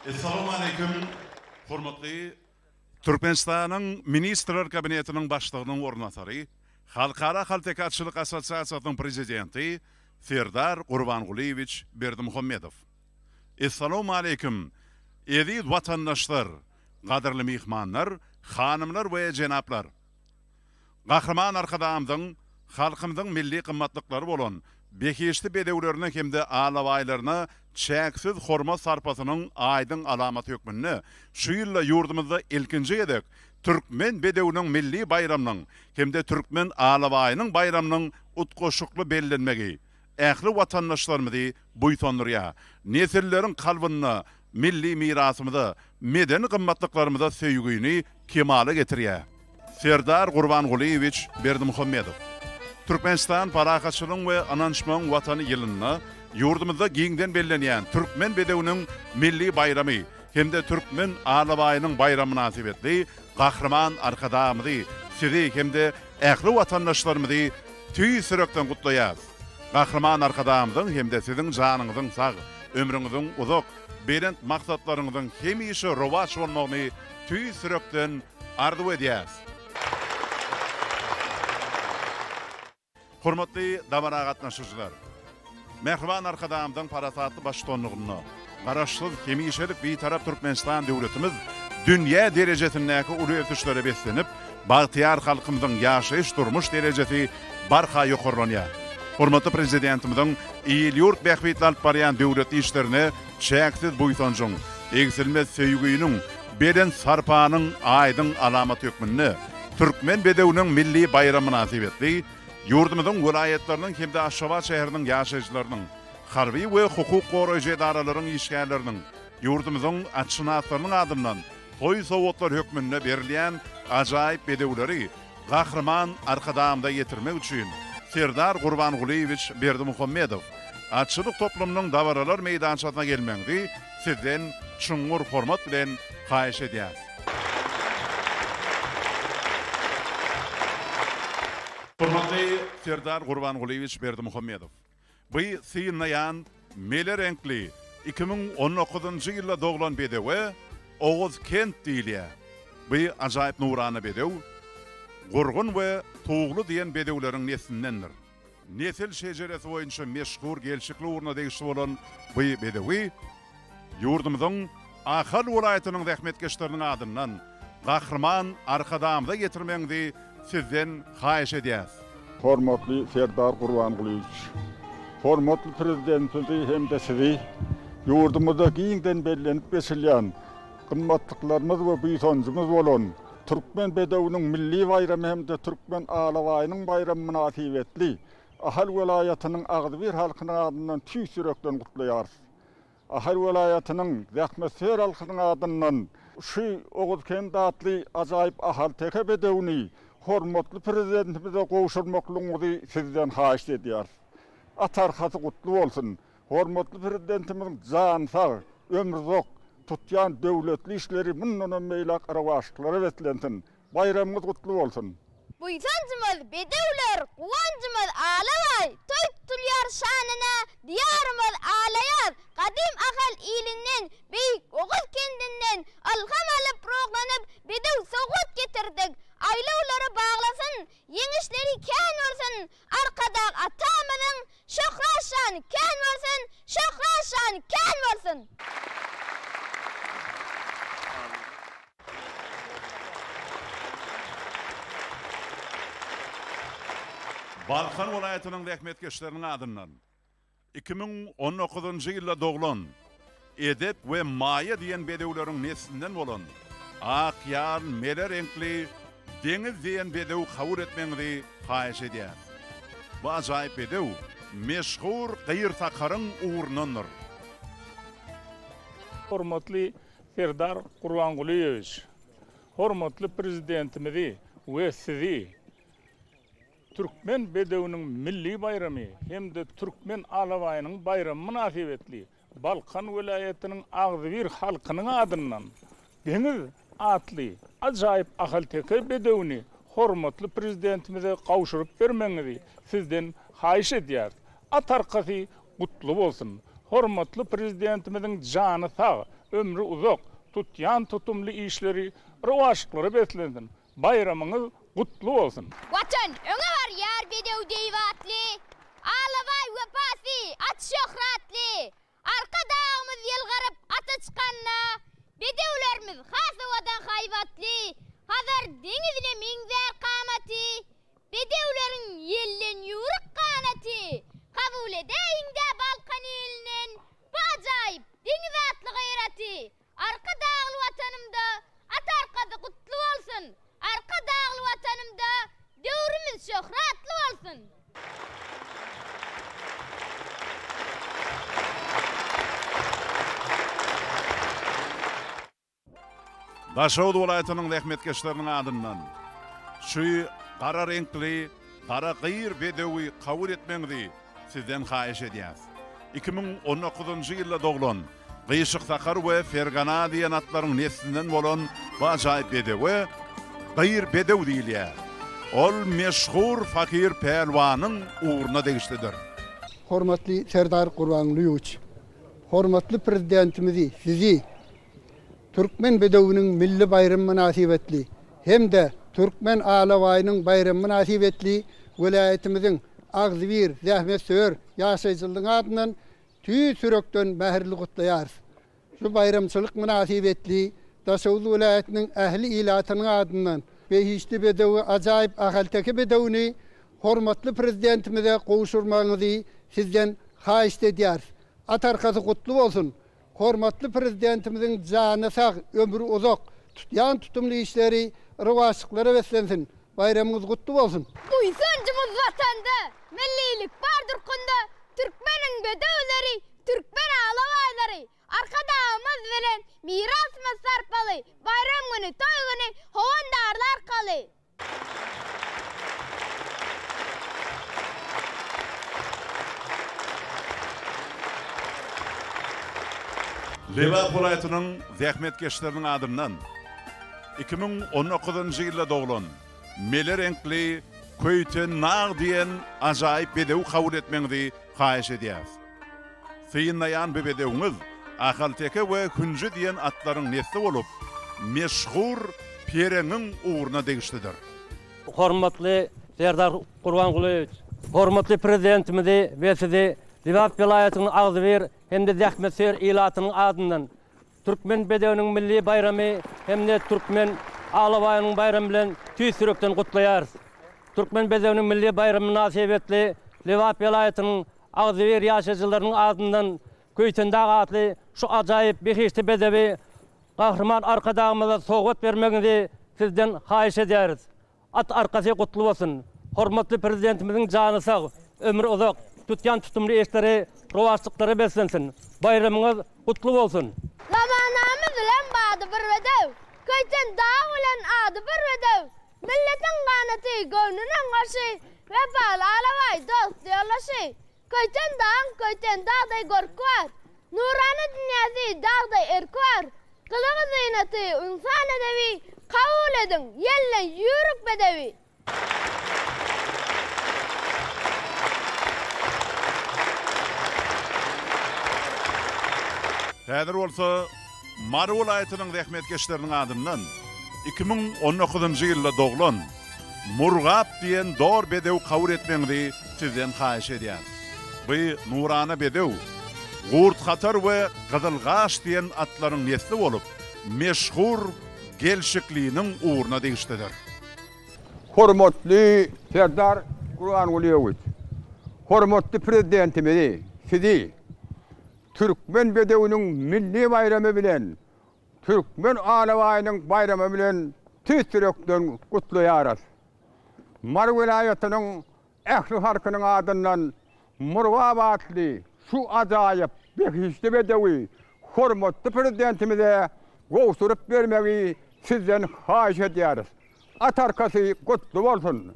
Essalawmaleýkim, hormatly Türkmenistanyň Ministrler Kabinetiniň Başlygynyň orunbasary. Halkara ahalteke atçylyk assosiasiýasynyň prezidenti Serdar Gurbangulyýewiç Berdimuhamedow. Essalawmaleýkim, eziz watandaşlar, gadyrly myhmanlar, hanymlar we jenaplar! Gahryman Arkadagymyzyň halkymyzyň milli gymmatlyklary bolan behişdi bedewlerine hem-de alabaýlaryna çäksiz hormat-sarpasynyň aýdyň alamaty hökmünde şu ýylda ýurdumyzda ilkinji gezek Türkmen bedewiniň milli baýramynyň hem-de Türkmen alabaýynyň baýramynyň utgaşykly bellenmegi ähli watandaşlarymyzy buýsandyrýar, nesilleriň kalbynda milli mirasymyza, medeni gymmatlyklarymyza söýgini kemala getirýär. Serdar Gurbangulyýewiç Berdimuhamedow Türkmenistan parahatçylygyň we ynanyşmagyň Watany ýylynda ýurdumyzda giňden bellenýän Türkmen bedewiniň milli baýramy hem-de Türkmen alabaýynyň baýramy mynasybetli Gahryman Arkadagymyzy, Sizi hem-de ähli watandaşlarymyzy tüýs ýürekden gutlaýarys. Gahryman Arkadagymyzyň hem-de Siziň janyňyzyň sag, ömrüňiziň uzak, belent maksatlaryňyzyň hemişe rowaç bolmagyny tüýs ýürekden arzuw edýäris. Hormatly dabara gatnaşyjylar! Mähriban Arkadagymyzyň parasatly baştutanlygynda Garaşsyz, hemişelik Bitarap Türkmenistan döwletimiz dünýä derejesindäki uly ösüşlere beslenip, bagtyýar halkymyzyň ýaşaýyş-durmuş derejesi barha ýokarlanýar. Hormatly Prezidentimiziň il-ýurt bähbitli alyp barýan döwletli işlerine çäksiz buýsanjyň, egsilmez söýginiň, belent sarpanyň aýdyň alamaty hökmünde Türkmen bedewiniň milli baýramy mynasybetli ýurdumyzyň welaýatlarynyň hem-de Aşgabat şäheriniň ýaşaýjylarynyň, harby we hukuk goraýjy edaralaryň işgärleriniň, ýurdumyzyň atşynaslarynyň adyndan toý sowgatlary hökmünde berilýän ajaýyp bedewleri Gahryman Arkadagymyza ýetirmek üçin Serdar Gurbangulyýewiç Berdimuhamedow atçylyk toplumynyň dabaralar meýdançasyna gelmegiňizi Sizden çuňňur hormat bilen haýyş edýäris. Hormatly Serdar Gurbangulyýewiç Berdimuhamedow! Bu synlaýan mele reňkli 2019-njy ýylda doglan bedewe Oguz kent diýilýär. Bu ajaýyp nurana bedew Gurgun we Tugly diýen bedewleriň neslindendir. Nesil şejeresi boýunça meşhur gelşikli ugruna degişli bolan bu bedewi ýurdumyzyň Ahal welaýatynyň zähmetkeşleriniň adyndan Gahryman Arkadagymyza ýetirmegiňizi Sizden haýyş edýäris. Hormatly Serdar Gurbangulyýewiç! Hormatly Prezidentimizi hem-de Sizi ýurdumyzda giňden bellenip geçilýän gymmatlyklarymyz we buýsanjymyz bolan Türkmen bedewiniň milli baýramy hem-de Türkmen alabaýynyň baýramy mynasybetli Ahal welaýatynyň agzybir halkynyň adyndan tüýs ýürekden gutlaýarys. Ahal welaýatynyň zähmetsöýer halkynyň adyndan şu Oguzkent atly ajaýyp ahalteke bedewini hormatly Prezidentimize gowşurmaklygyňyzy Sizden haýyşt edýäris. At arkasy gutly bolsun! Hormatly Prezidentimiziň jany sag, ömri uzak, tutýan döwletli işleri mundanam beýläk rowaçlyklara beslensin! Baýramyňyz gutly bolsun! Buýsanjymyz bedewler, guwanjymyz alabaý, Toý tutulýar şanyna, Diýarymyz alaýaz. Gadym Ahal ilinden, beýik Oguz kendinden, Ylham alyp, ruhlanyp, bedew sowgat getirdik. Aýlawlary baglasyn, ýeňişleri kän bolsun, Arkadag atamyzyň Şöhrat-şany kän bolsun, şöhrat-şany kän bolsun! Balkan welaýatynyň zähmetkeşleriniň adyndan 2019-njy ýylda doglan Edep we Maýa diýen bedewleriň neslinden bolan ak ýal mele reňkli Deňiz diýen bedew kabul etmegiňizi haýyş edýäris. Bu ajaýyp bedew meşhur Gyrsakaryň ugrundandyr. Hormatly Serdar Gurbangulyýewiç, hormatly Prezidentimizi we Sizi Türkmen bedewiniň milli baýramy hem-de Türkmen alabaýynyň baýramy mynasybetli Balkan welaýatynyň agzybir halkynyň adyndan Deňiz atly ajaýyp ahalteke bedewini hormatly Prezidentimize gowşuryp bermegiňizi Sizden haýyş edýäris. At arkasy gutly bolsun! Hormatly Prezidentimiziň jany sag, ömri uzak, tutýan tutumly işleri rowaçlyklara beslensin! Baýramyňyz. gutly bolsun! Watan öňe barýar bedew deý batly, Alabaý wepasy, at şöhratly. Arkadagymyz ýylgyryp ata çykanda, Bedewlerimiz has owadan haýbatly. Hazar deňizine meňzär kamaty, Bedewleriň ýelden ýüwrük ganaty. Kabul edäýiň-dä Balkan ilinden Bu ajaýyp deňiz atly gaýraty. Arkadagly Watanymda at arkasy gutly bolsun! Arkadagly Watanymda döwrümiz şöhratly bolsun! Daşoguz welaýatynyň zähmetkeşleriniň adyndan şu gara reňkli gara gyr bedewi kabul etmegiňizi sizden haýyş edýäs. 2019-njy ýylda doglan Gyşyk Sakar we Fergana diýen atlaryň neslinden bolan bu ajaýyp bedewe Gyr bedew diýilýär. Ol meşhur Fakir pälwanyň ugruna degişlidir. Hormatly Serdar Gurbangulyýewiç, hormatly Prezidentimizi, Sizi Türkmen bedewiniň milli baýramy mynasybetli hem-de Türkmen alabaýynyň baýramy mynasybetli welaýatymyzyň agzybir, zähmetsöýer ýaşaýjylarynyň adyndan tüýs ýürekden mähirli gutlaýarys. Şu baýramçylyk mynasybetli Daşoguz welaýatynyň ähli ilatynyň adyndan behişdi bedewi ajaýyp ahalteke bedewini hormatly Prezidentimize gowşurmagyňyzy Sizden haýyşt edýäris. At arkasy gutly bolsun! Hormatly Prezidentimiziň jany sag, ömri uzak, tutýan tutumly işleri rowaçlyklara beslensin! Baýramyňyz gutly bolsun! Buýsanjymyz Watanda, millilik bar durkunda, Türkmeniň bedewleri, türkmen alabaýlary, Arkadagymyz bilen mirasymyz sarpaly, Baýram güni, toý güni howandarly arkaly. Lebap welaýatynyň zähmetkeşleriniň adyndan 2019-njy ýylda doglan mele reňkli Köýten nag diýen ajaýyp bedewi kabul etmegiňizi haýyş edýäris. Synlaýan bu bedewiňiz ahalteke we hünji diýen atlaryň nesli bolup, meşhur Pereňiň ugruna degişlidir. Hormatly Serdar Gurbangulyýewiç, hormatly Prezidentimizi we Sizi Lebap welaýatynyň agzybir hem-de zähmetsöýer ilatynyň adyndan Türkmen bedewiniň milli baýramy hem-de Türkmen alabaýynyň baýramy bilen tüýs ýürekden gutlaýarys. Türkmen bedewiniň milli baýramy mynasybetli Lebap welaýatynyň agzybir ýaşaýjylarynyň adyndan Köýtendag atly şu ajaýyp behişdi bedewi Gahryman Arkadagymyza sowgat bermegiňizi Sizden haýyş edýäris. At arkasy gutly bolsun! Hormatly Prezidentimiziň jany sag, ömri uzak, tutýan tutumly işleri rowaçlyklara beslensin! Baýramyňyz gutly bolsun! Zamanamyz bilen bady bir bedew, Köýten dag bilen ady bir bedew, Milletiň ganaty, göwnüniň goşy, Wepaly alabaý, dost-ýoldaşy. Köýten dagyň Köýten dagdaý görki bar, Nurana dünýäsi dagdaý erki bar, Gylygy zynaty, ynsan edebi, Kabul ediň, ýelden ýüwrük bedewi. Häzir bolsa Mary welaýatynyň zähmetkeşleriniň adyndan 2019-njy ýylda doglan Murgap diýen dor bedew kabul etmegiňizi sizden haýyş edýäris. Bu nurana bedew Gurt Hatar we Gyzyl gaş diýen atlaryň nesli bolup, meşhur Gelşikliniň ugruna degişlidir. Hormatly Serdar Gurbangulyýewiç, hormatly Prezidentimizi, Sizi Türkmen bedewiniň milli baýramy bilen, Türkmen alabaýynyň baýramy bilen tüýs ýürekden gutlaýarys. Mary welaýatynyň ähli halkynyň adyndan Murgap atly şu ajaýyp behişdi bedewi hormatly Prezidentimize gowşuryp bermegi Sizden haýyş edýäris. At arkasy gutly bolsun!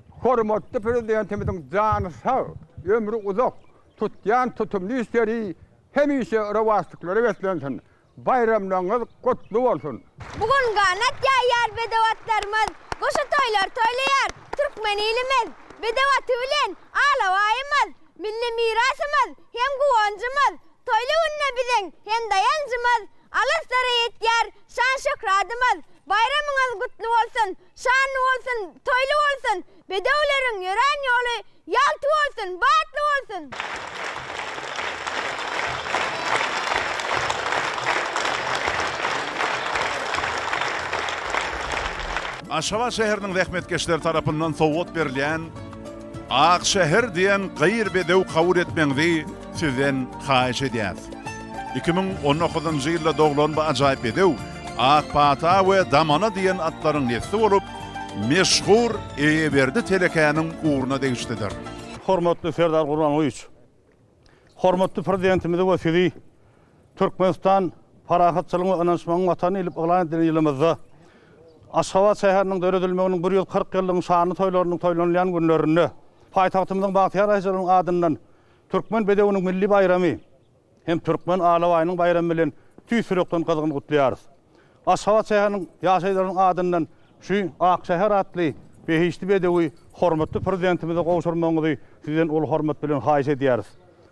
Hormatly Prezidentimiziň jany sag, ömri uzak, tutýan tutumly işleri hemişe rowaçlyklara beslensin! Baýramlaryňyz gutly bolsun! Bu gün ganat ýaýýar bedew atlarymyz, Goşa toýlar toýlaýar türkmen ilimiz. Bedew aty bilen alabaýymyz, Milli mirasymyz hem guwanjymyz. Toýly günde biziň hem daýanjymyz, Alyslara ýetýär şan-şöhradymyz. Baýramyňyz gutly bolsun, şanly bolsun, toýly bolsun! Bedewleriň ýörän ýoly ýagty bolsun, batly bolsun! Aşgabat şäheriniň zähmetkeşleri tarapyndan sowgat berilýän Ak şäher diýen gyr bedew kabul etmegiňizi sizden haýyş edýäris. 2019-njy ýylda doglan bu ajaýyp bedew Ak pata we Damana diýen atlaryň nesli bolup, meşhur Eýeberdi telekäniň ugruna degişlidir. Hormatly Serdar Gurbangulyýewiç! Hormatly Prezidentimizi we Sizi Türkmenistan parahatçylygyň we ynanyşmagyň Watany diýlip yglan edilen ýylymyzda Aşgabat şäheriniň döredilmeginiň 140 ýyllygyň şanly toýlarynyň toýlanylýan günlerinde paýtagtymyzyň bagtyýar ýaşaýjylarynyň adyndan Türkmen bedewiniň milli baýramy hem Türkmen alabaýynyň baýramy bilen tüýs ýürekden gyzgyn gutlaýarys. Aşgabat şäheriniň ýaşaýjylarynyň adyndan şu Ak şäher atly behişdi bedewi hormatly Prezidentimize gowşurmagyňyzy Sizden uly hormat bilen haýyş edýäris.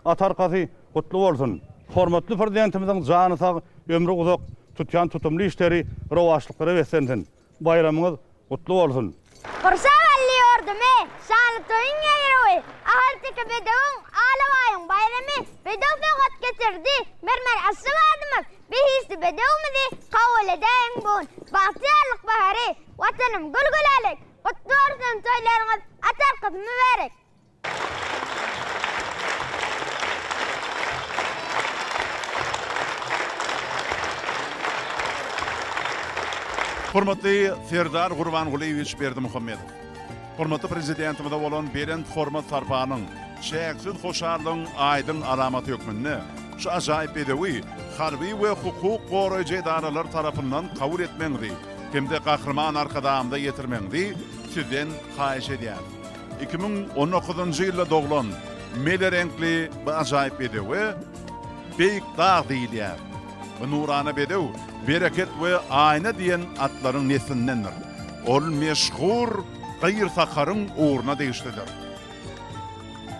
At arkasy gutly bolsun! Hormatly Prezidentimiziň jany sag, ömri uzak, tutýan tutumly işleri rowaçlyklara beslensin! Baýramyňyz gutly bolsun! Gurşap aldy ýurdumy, şanly toýuň ýaýrawy, Ahalteke bedewiň, alabaýyň baýramy, Bedew sowgat getirdi, mermer Aşgabadymyz, Behişdi bedewimizi kabul edäýiň bu gün. Bagtyýarlyk bahary, Watanym gül-gülälek, Gutly bolsun toýlaryňyz, at arkasy mübärek! Hormatly Serdar Gurbangulyýewiç Berdimuhamedow! Hormatly Prezidentimize bolan belent hormat-sarpanyň, çäksiz hoşallygyň aýdyň alamaty hökmünde şu ajaýyp bedewi harby we hukuk goraýjy edaralar tarapyndan kabul etmegiňizi hem-de Gahryman Arkadagymyza ýetirmegiňizi Sizden haýyş edýäris. 2019-njy ýylda doglan mele reňkli bu ajaýyp bedewe Beýik dag diýilýär. Bu nurana bedew Bereket we Aýna diýen atlaryň neslindendir. Ol meşhur Gyr Sakaryň ugruna degişlidir.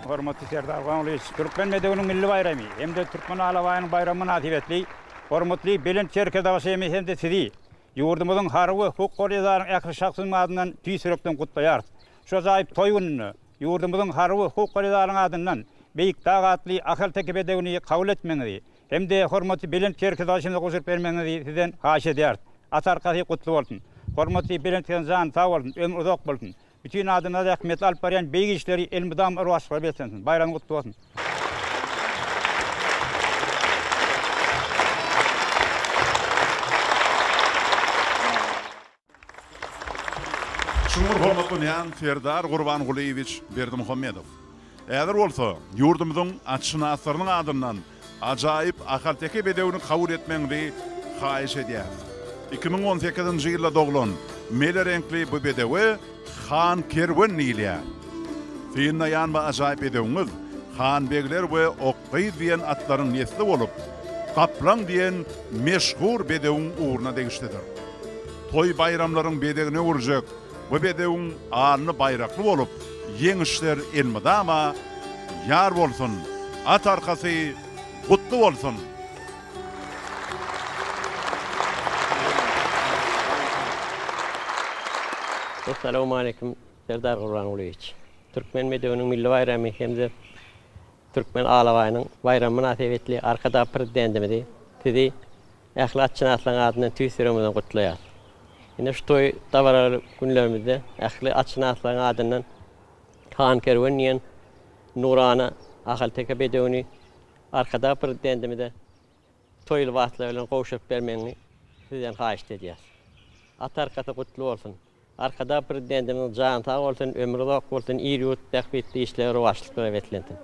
Hormatly Serdar Gurbangulyýewiç, Türkmen bedewiniň milli baýramy hem-de Türkmen alabaýynyň baýramy mynasybetli hormatly Belent Serkerdebaşymy hem-de Sizi, ýurdumyzyň harby we hukuk goraýjy edaralarynyň ähli şahsynyň adyndan tüýs ýürekden gutlaýarys. Şu ajaýyp toý gününde ýurdumyzyň harby we hukuk goraýjy edaralarynyň adyndan Beýik dag atly ahalteke bedewini kabul etmegiňizi hem-de hormatly Belent Serkerdebaşymyza gowşuryp bermegiňizi Sizden haýyş edýäris. At arkasy gutly bolsun! Hormatly Belent Serkerdebaşymyzyň jany sag bolsun, ömri uzak bolsun! Bütin adamzat ähmiýetli alyp barýan beýik işleri elmydama rowaçlyklara beslensin! Baýramyň gutly bolsun! Çuňňur hormatlanýan Serdar Gurbangulyýewiç Berdimuhamedow! Häzir bolsa, ýurdumyzyň atşynaslarynyň adyndan ajaýyp ahalteke bedewini kabul etmegiňizi haýyş edýäris. 2018-nji ýylda doglan mele reňkli bu bedewe Han Kerwen diýilýär. Synlaýan bu ajaýyp bedewiňiz Hanbegler we Okgyz diýen atlaryň nesli bolup, Gaplaň diýen meşhur bedewiň ugruna degişlidir. Toý-baýramlaryň bezegine öwürjek bu bedewiň alny baýrakly bolup, ýeňişler elmydama ýar bolsun, at arkasy gutly bolsun! Essalawmaleýkim Serdar Gurbangulyýewiç. Türkmen bedewiniň milli baýramy hem-de Türkmen alabaýynyň baýramy mynasybetli Arkadag Prezidentimizi, Sizi ähli atşynaslaryň adyndan tüýs ýüregimizden gutlaýarys. Ine şu toý dabaraly günlerimizde ähli atşynaslaryň adyndan Han Kerwen diýen nurana ahalteke bedewini Arkadag Prezidentimize toý lybaslary bilen gowşuryp bermegiňi Sizden haýyşt edýäs. At arkasy gutly bolsun! Arkadag Prezidentimiziň jany sag bolsun, ömri uzak bolsun, il-ýurt bähbitli işleri rowaçlyklara beslensin!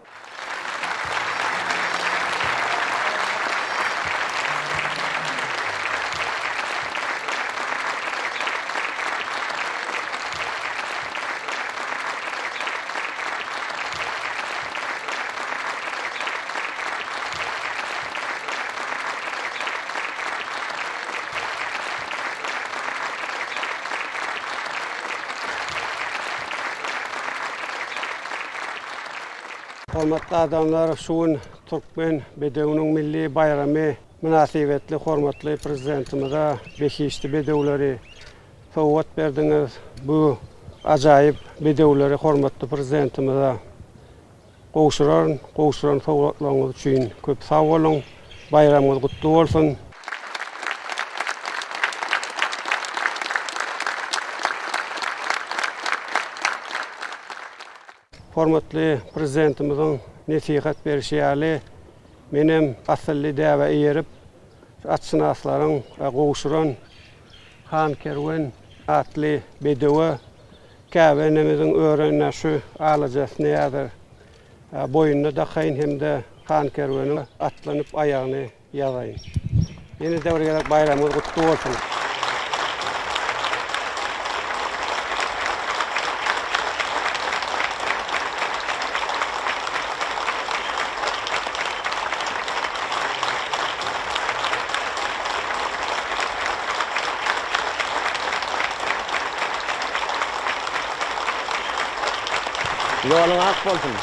Hormatly adamlar, şu gün Türkmen bedewiniň milli baýramy mynasybetli hormatly Prezidentimize behişdi bedewleri. sowgat berdiňiz. Bu ajaýyp bedewleri hormatly Prezidentimize gowşuraryn. Gowşuran sowgatlaryňyz üçin köp sag boluň. Baýramyňyz gutly bolsun! Hormatly Prezidentimiziň nesihat berşi ýaly, menem asylly däbe eýerip, atşynaslaryň gowşuran Han Kerwen atly bedewe Käbe enemiziň örenine şu alajasyny häzir boýnuna dakaýyn hem-de Han Kerweniň atlanyp aýagyny ýazaýyn. Ýene-de bir gezek baýramyňyz gutly bolsun! Ýoluň ak bolsun!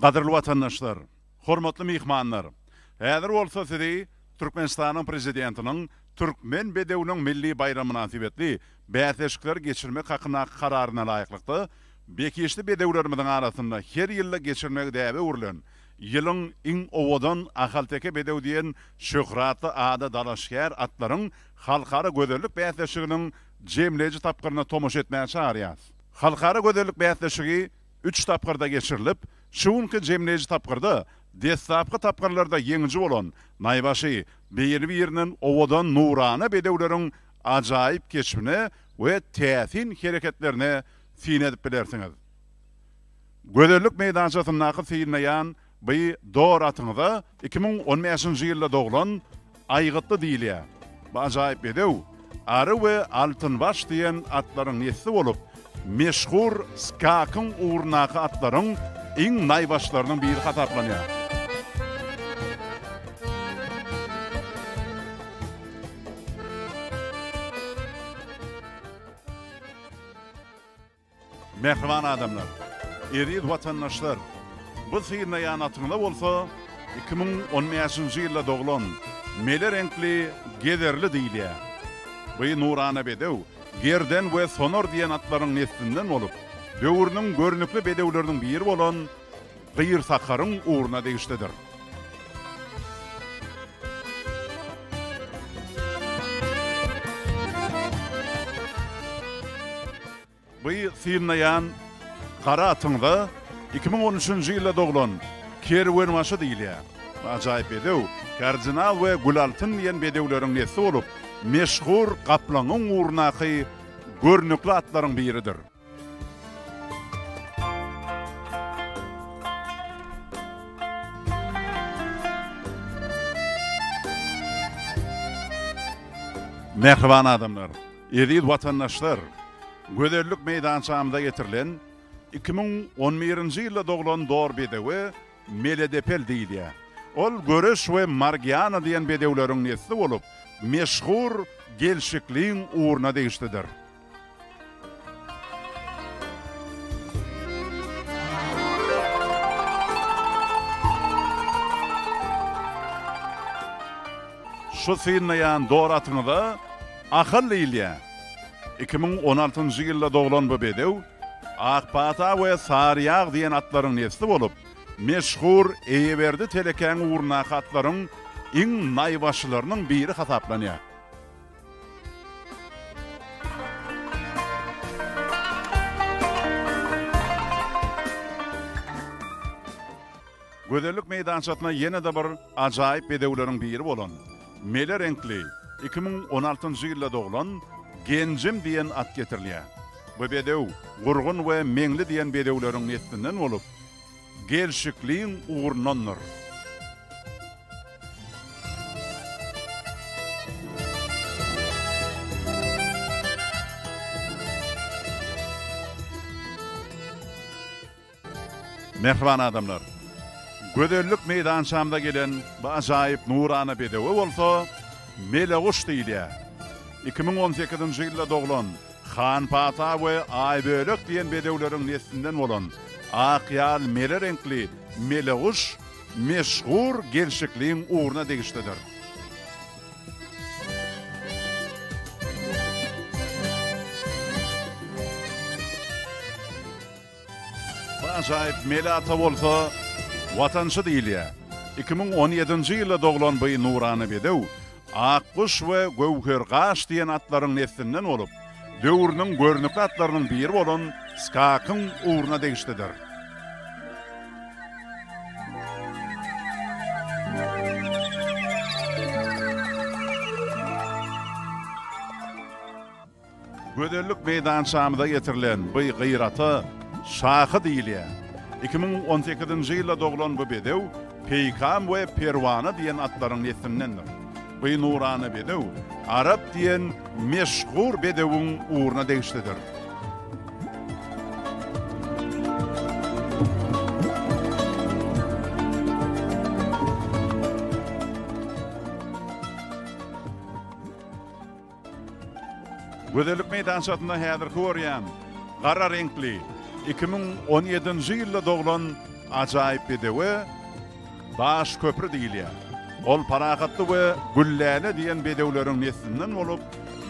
Gadyrly watandaşlar, hormatly myhmanlar! Häzir bolsa sizi Türkmenistanyň Prezidentiniň Türkmen bedewiniň milli baýramy mynasybetli bäsleşikleri geçirmek hakyndaky Kararyna laýyklykda, behişdi bedewlerimiziň arasynda her ýylda geçirmegi däbe öwrülen Ýylyň iň owadan ahalteke bedew diýen şöhratly ada dalaşgär atlaryň halkara gözellik bäsleşiginiň jemleýji tapgyryna tomaşa etmäge çagyrýarys. Halkara gözellik bäsleşigi üç tapgyrda geçirilip, şu günki jemleýji tapgyrda deslapky tapgyrlarda ýeňiji bolan naýbaşy biri-birinden owadan nurana bedewleriň ajaýyp keşbine we täsin hereketlerine syn edip bilersiňiz. Gözellik meýdançasyndaky synlaýan by dor atyňyza 2015-nji ýylda doglan Aýgytly diýilýär. Bu ajaýyp bedew Ary we Altynbaş diýen atlaryň nesli bolup, meşhur Skakyň ugrundaky atlaryň iň naýbaşylarynyň biri hasaplanýar. Mähriban adamlar, eziz watandaşlar, bu synlaýan atyňyza bolsa 2015-nji ýylda doglan mele reňkli Gezerli diýilýär. Bu nurana bedew Gerden we Sonor diýen atlaryň neslinden bolup, döwrüniň görnükli bedewleriniň biri bolan Gyrsakaryň ugruna degişlidir. Bu synlaýan gara atyňyza 2013-nji ýylda doglan Kerwenbaşy diýilýär. Bu ajaýyp bedew Kardinal we Gülaltyn diýen bedewleriň nesli bolup, meşhur Gaplaňyň ugrundaky görnükli atlaryň biridir. Mähriban adamlar! Eziz watandaşlar! Gözellik meýdançamyza getirilen 2011-nji ýylda doglan dor bedewe Meledepel diýilýär. Ol Göreş we Margiana diýen bedewleriň nesli bolup, meşhur Gelşikliň ugruna degişlidir. Şu synlaýan dor atyňyza Ahal diýilýär. 2016-njy ýylda doglan bu bedew Akpata we Saryýag diýen atlaryň nesli bolup, meşhur Eýeberdi telekäň ugrundaky atlaryň iň naýbaşylarynyň biri hasaplanýar. Gözellik meýdançasyna ýene-de bir ajaýyp bedewleriň biri bolan, mele reňkli, 2016-njy ýylda doglan Genjim diýen at getirilýär. Bu bedew Gurgun we Meňli diýen bedewleriň neslinden bolup, gelşikliň ugrundandyr. Mähriban adamlar! Gözellik meýdançamyza gelen bu ajaýyp nurana bedewe bolsa Meleguş diýilýär. 2018-nji ýylda doglan Hanpata we Aýbölek diýen bedewleriň neslinden bolan ak ýal mele reňkli Meleguş meşhur gelşikliň ugruna degişlidir. Bu ajaýyp mele ata bolsa Watançy diýilýär. 2017-nji ýylda doglan bu nurana bedew Akguş we Göwhergaş diýen atlaryň neslinden bolup, döwrüniň görnükli atlarynyň biri bolan Skakyň ugruna degişlidir. Gözellik meýdançamyza getirilen bu gyrata Şahy diýilýär. 2018-nji ýylda doglan bu bedew Peýkam we Perwana diýen atlaryň neslindendir. Bu nurana bedew Arap diýen meşhur bedewiň ugruna degişlidir. Gözellik meýdançasynda häzirki görýän gara reňkli 2017-nji ýylda doglan. ajaýyp bedewe Daş köpri diýilýär. Ol Parahatly we Gülläle diýen bedewleriň neslinden bolup,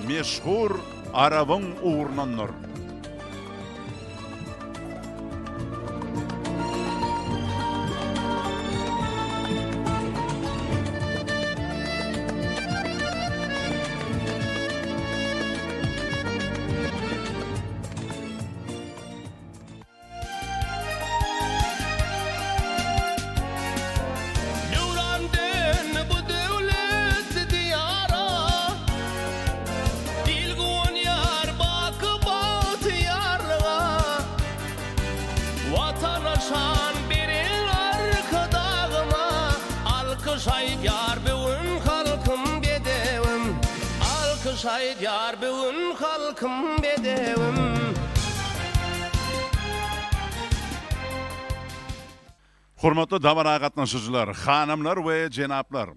meşhur Arabyň ugrundandyr. Döwran döndi bu döwletli diýara, Il guwanýar baky bagtyýarlyga. Watana şan beren Arkadagyma, Alkyş aýdýar bu gün halkym bedewim. Alkyş aýdýar bu gün halkym bedewim. Hormatly dabara gatnaşyjylar, hanymlar we jenaplar!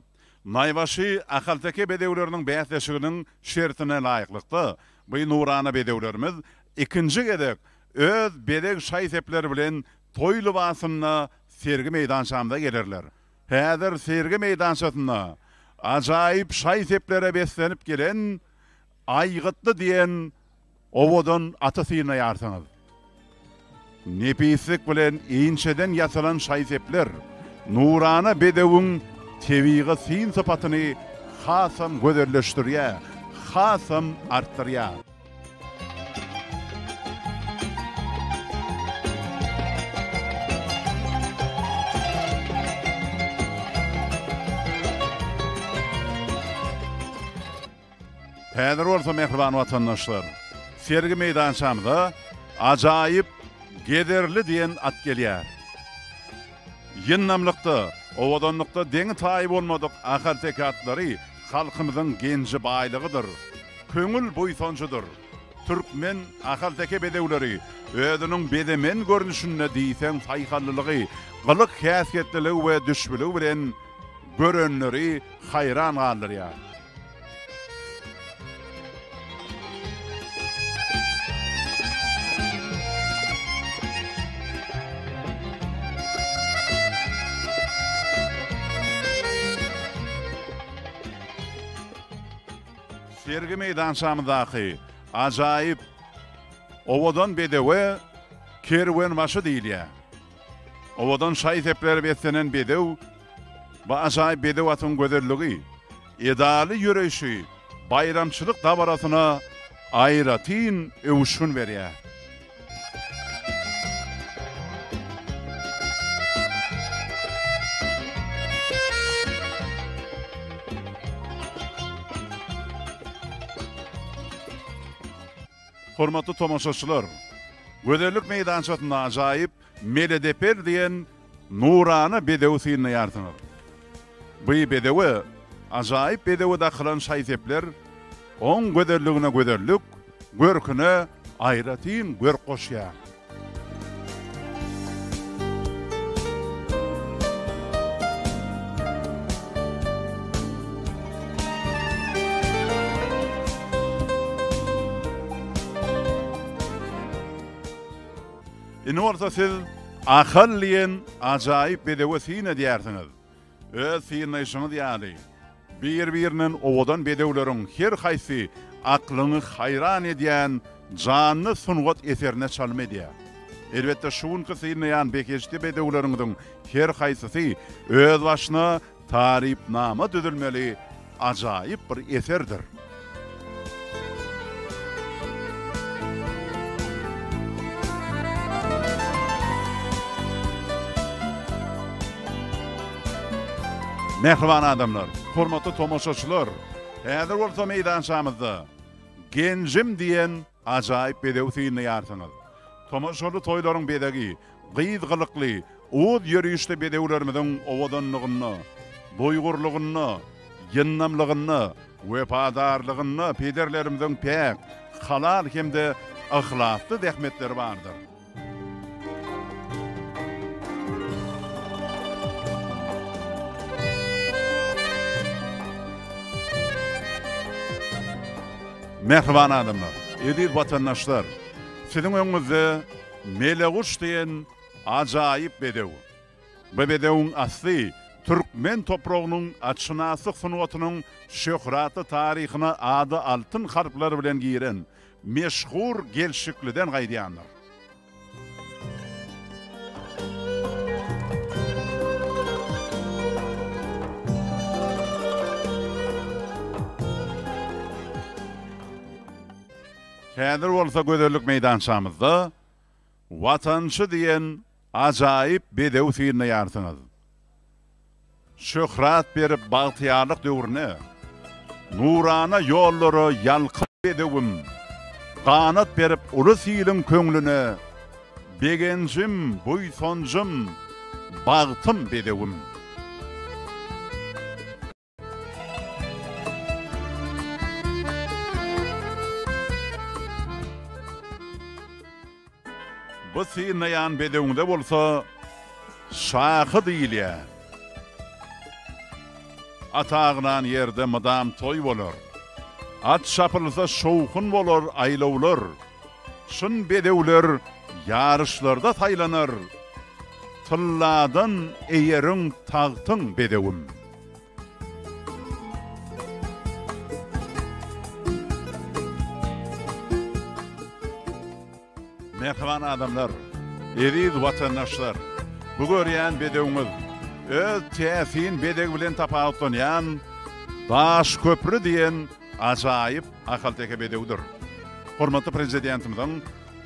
Naýbaşy ahalteke bedewleriniň bäsleşiginiň şertine laýyklykda, bu nurana bedewlerimiz ikinji gezek öz bezeg şaý-sepleri bilen toý lybasynda sergi meýdançamyza gelerler. Häzir sergi meýdançasynda ajaýyp şaý-seplere beslenip gelen Aýgytly diýen Owadan aty synlaýarsyňyz. Nepislik bilen inçeden ýasalan şaý-sepler nurana bedewiň tebigy syn-sypatyny hasam gözelleşdirýär, hasam artdyrýar. Häzir bolsa mähriban watandaşlar, sergi meýdançamyza ajaýyp Gezerli diýen at gelýär. Ýyndamlykda, owadanlykda deňi-taýy bolmadyk ahalteke atlary halkymyzyň genji-baýlygydyr, köňül buýsanjydyr. Türkmen ahalteke bedewleri özüniň bezemen görnüşinde diýseň saýhallylygy, gylyk-häsiýetliligi we düşbüligi bilen görenleri haýran galdyrýar. Sergi meýdançamyzdaky ajaýyp owadan bedewe kerwenbaşy diýilýär. Owadan şaý-seplere beslenen bedew Bu ajaýyp bedew atyň gözelligi, edaly ýöreýşi baýramçylyk dabarasyna aýratyn öwüşgin berýär. Hormatly tomaşaçylar, gözellik meýdançasynda ajaýyp Meledeper diýen nurana bedewi synlaýarsyňyz. Bu bedewe, ajaýyp bedewe dakylan şaý-sepler oň gözelligine gözellik, görküne aýratyn görk goşýar. Indi bolsa siz Ahal diýen ajaýyp bedewe syn edýärsiňiz. Öz synlaýşyňyz ýaly, bir-birinden owadan bedewleriň her haýsy aklyňy haýran edýän janly sungat eserine çalym edýär. Elbetde, şu günki synlaýan behişdi bedewleriňiziň her haýsysy özbaşyna Tarypnama düzülmeli ajaýyp bir eserdir. Mähriban adamlar, hormatly tomaşaçylar, häzir bolsa meýdançamyzda Genjim diýen ajaýyp bedewi synlaýarsyňyz. Tomaşaly toýlaryň bezegi, gyz gylykly, uz ýörişli bedewlerimiziň owadanlygynda, duýgurlygynda, ýyndamlygynda, wepadarlygynda pederlerimiziň päk, halal hem-de yhlasly zähmetleri bardyr. Mähriban adamlar, eziz watandaşlar, siziň öňüňizde Meleguş diýen ajaýyp bedew. Bu bedewiň asly türkmen topragynyň atşynaslyk sungatynyň şöhratly taryhyna ady altyn harplar bilen giren meşhur gelşikliden gaýdýandyr. Häzir bolsa gözellik meýdançamyzda Watançy diýen ajaýyp bedew synlaýarsyňyz. Şöhrat berip bagtyýarlyk döwrüne, Nurana ýollara ýalkym bedewim, Ganat berip ulus-iliň köňlüne, Begenjim, buýsanjym, bagtym bedewim. Bu synlaýan bedewiňize bolsa şahy diýilýär. At agnan ýerde mydam toý bolar. At çapylsa şowhun bolar aýlawlar. Çyn bedewler ýaryşlarda saýlanar. Tylladan eýeriň tagtyň bedewim. Mähriban adamlar, eziz watandaşlar! Bu görýän bedewiňiz öz täsin bezegi bilen tapawutlanýan Daşköpri diýen ajaýyp ahalteke bedewidir. Hormatly Prezidentimiziň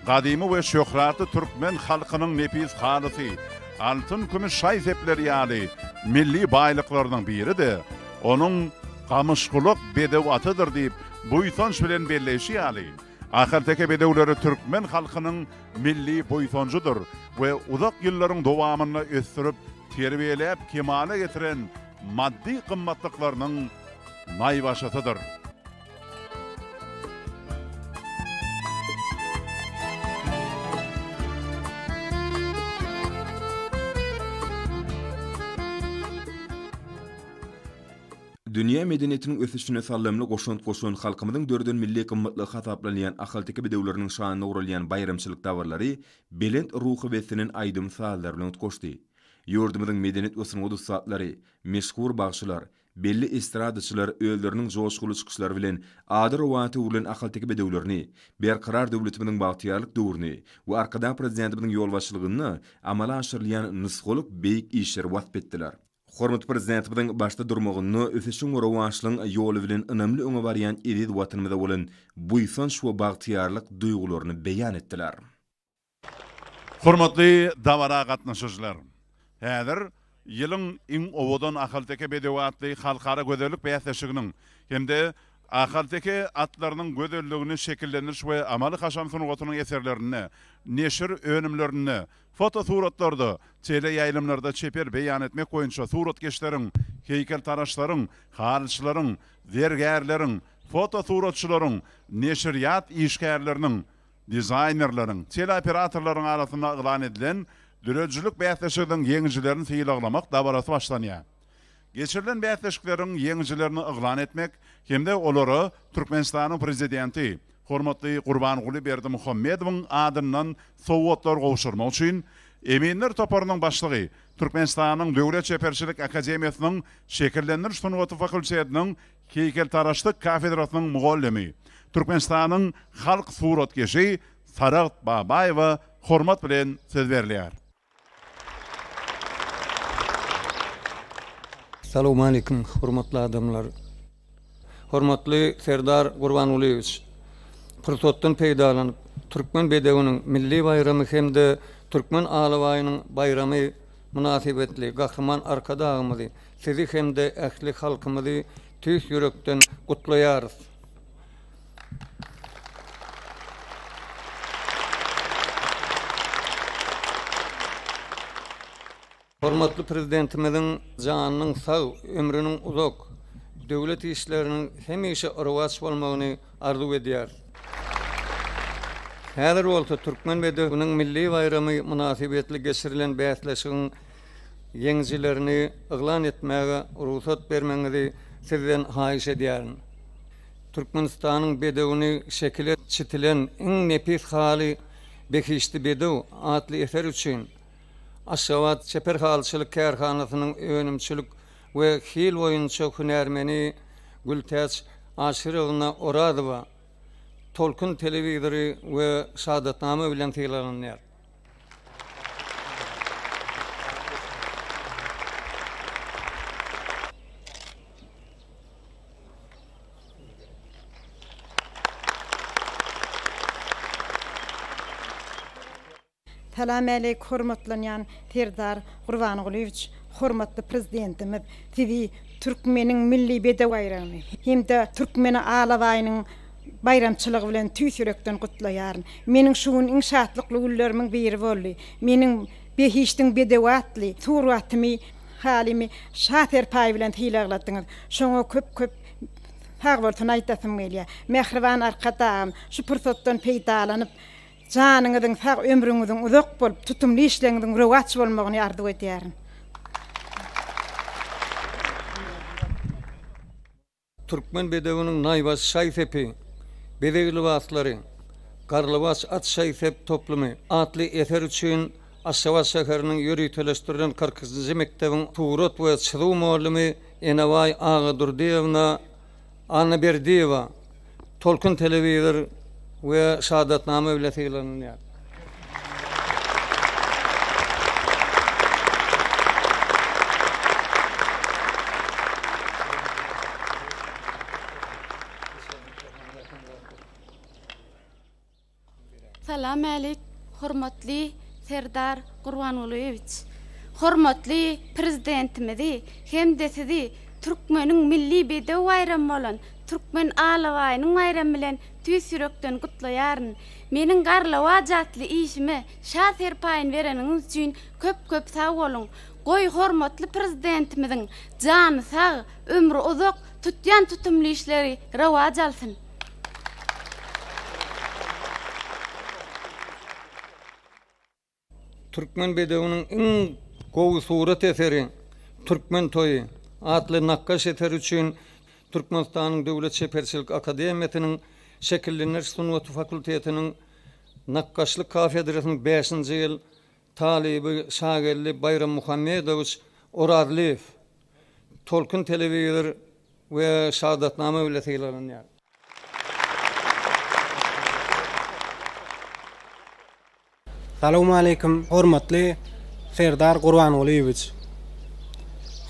Gadymy we şöhratly türkmen halkynyň nepis halysy, altyn-kümüş şaý-sepleri ýaly milli baýlyklarynyň biri-de onuň gamyşgulak bedew atydyr diýip buýsanç bilen belleýşi ýaly, ahalteke bedewleri türkmen halkynyň milli buýsanjydyr we uzak ýyllaryň dowamynda ösdürip, terbiýeläp kemala getiren maddy gymmatlyklarynyň naýbaşysydyr. Dünýä medeniýetiniň ösüşine saldamly goşant goşan halkymyzyň döreden milli gymmatlygy hasaplanýan ahalteke bedewleriniň şanyna guralýan baýramçylyk dabaralary belent ruha beslenen aýdym-sazlar bilen utgaşdy. Ýurdumyzyň medeniýet we sungat ussatlary, meşhur bagşylar, Belli estradaçylar özleriniň joşguly çykyşlary bilen ady rowata öwrülen ahalteke bedewlerini, Berkarar döwletimiziň bagtyýarlyk döwrüni we Arkadag Prezidentimiziň ýolbaşçylygynda amala aşyrylýan nusgalyk beýik işleri wasp etdiler. Hormatly Prezidentimiziň başda durmagynda ösüşiň we rowaçlygyň ýoly bilen ynamly öňe barýan eziz Watanymyza bolan buýsanç we bagtyýarlyk duýgularyny beýan etdiler. Hormatly dabara gatnaşyjylar! Häzir Ýylyň iň owadan ahalteke bedewi atly halkara gözellik bäsleşiginiň hem-de ahalteke atlarynyň gözelligini şekillendiriş we amaly-haşam sungatynyň eserlerinde, neşir önümlerinde, fotosuratlarda, teleýaýlymlarda çeper beýan etmek boýunça suratkeşleriň, heýkeltaraşlaryň, halyçylaryň, zergärleriň, fotosuratçylaryň, neşirýat işgärleriniň, dizaýnerleriň, teleoperatorlaryň arasynda yglan edilen döredijilik bäsleşiginiň ýeňijilerini sylaglamak dabarasy başlanýar. Geçirilen bäsleşikleriň ýeňijilerini yglan etmek hem-de olara Türkmenistanyň Prezidenti hormatly Gurbanguly Berdimuhamedowyň adyndan sowgatlar gowşurmak üçin eminler toparynyň başlygy, Türkmenistanyň Döwlet çeperçilik akademiýasynyň Şekillendiriş sungaty fakultetiniň Heýkeltaraşlyk kafedrasynyň mugallymy, Türkmenistanyň halk suratkeşi Saragt Babaýewa hormat bilen söz berilýär. Salowmaleýkim hormatly adamlar. Hormatly Serdar Gurbangulyýewiç, pursatdan peýdalanyp, Türkmen bedewiniň milli baýramy hem-de Türkmen alabaýynyň baýramy mynasybetli Gahryman Arkadagymyzy Sizi hem-de ähli halkymyzy tüýs ýürekden gutlaýarys. Hormatly Prezidentimiziň janynyň sag, ömrüniň uzak, döwlet işleriniň hemişe rowaç bolmagyny arzuw edýäris. Häzir bolsa Türkmen bedewiniň milli baýramy mynasybetli geçirilen bäsleşigiň ýeňijilerini yglan etmäge rugsat bermegiňizi Sizden haýyş edýärin. Türkmenistanyň bedewini şekile çitilen iň nepis haly Behişdi bedew atly eser üçin. Aşgabat çeper halyçylyk kärhanasynyň önümçilik we hil boýunça hünärmeni Gültäç Aşyrowna Orazowa Tolkun telewizory we şahadatnama bilen sylaglanýar. Salam-äleýk hormatlanýan Serdar Gurbangulyýewiç, hormatly Prezidentimiz, Sizi türkmeniň milli bedew baýramy hem-de Türkmen alabaýynyň baýramçylygy bilen tüýs ýürekden gutlaýaryn. Meniň şu gün iň şatlykly günlerimiň biri boldy. Meniň Behişdiň bedewi atly suratymy, halymy Şa serpaýy bilen sylagladyňyz. Şoňa köp-köp sagbolsun aýdasym gelýär. Mähriban Arkadagym, şu pursatdan peýdalanyp, Janyňyzyň sag, ömrüňiziň uzak bolup, tutumly işleriňiziň rowaç bolmagyny arzuw edýärin. Türkmen bedewiniň naýbaşy şaý-sepi, bezeg lybaslary, Garlawaç at şaý-sep toplumy atly eser üçin Aşgabat şäheriniň ýöriteleşdirilen 42-nji mekdebiň surat we çyzuw mugallymy Enebaý Agadurdyýewna Annaberdiýewa Tolkun telewizor we şahadatnama bile sylaglanylýar. Salam älik hormatly Serdar Gurbangulyýewiç! Hormatly Prezidentimizi hem-de sizi türkmeniň milli bedew baýramy bolan Türkmen alabaýynyň baýramy bilen tüýs ýürekden gutlaýaryn. Meniň Garlawaç atly işime şa serpaýyny bereniňiz üçin köp-köp sag boluň. Goý, hormatly Prezidentimiziň jany sag, ömri uzak, tutýan tutumly işleri rowaç alsyn! Türkmen bedewiniň iň gowy surat eseri Türkmen toýy atly nakgaş eseri üçin Türkmenistanyň Döwlet çeperçilik akademiýasynyň Şekillendiriş sungaty fakultetiniň nakgaşlyk kafedrasynyň bäşinji ýyl talyby Şageldi Baýrammuhammedowiç Orazlyýew Tolkun telewizor we şahadatnama bile sylaglanýar. Salowmaleýkim hormatly Serdar Gurbangulyýewiç!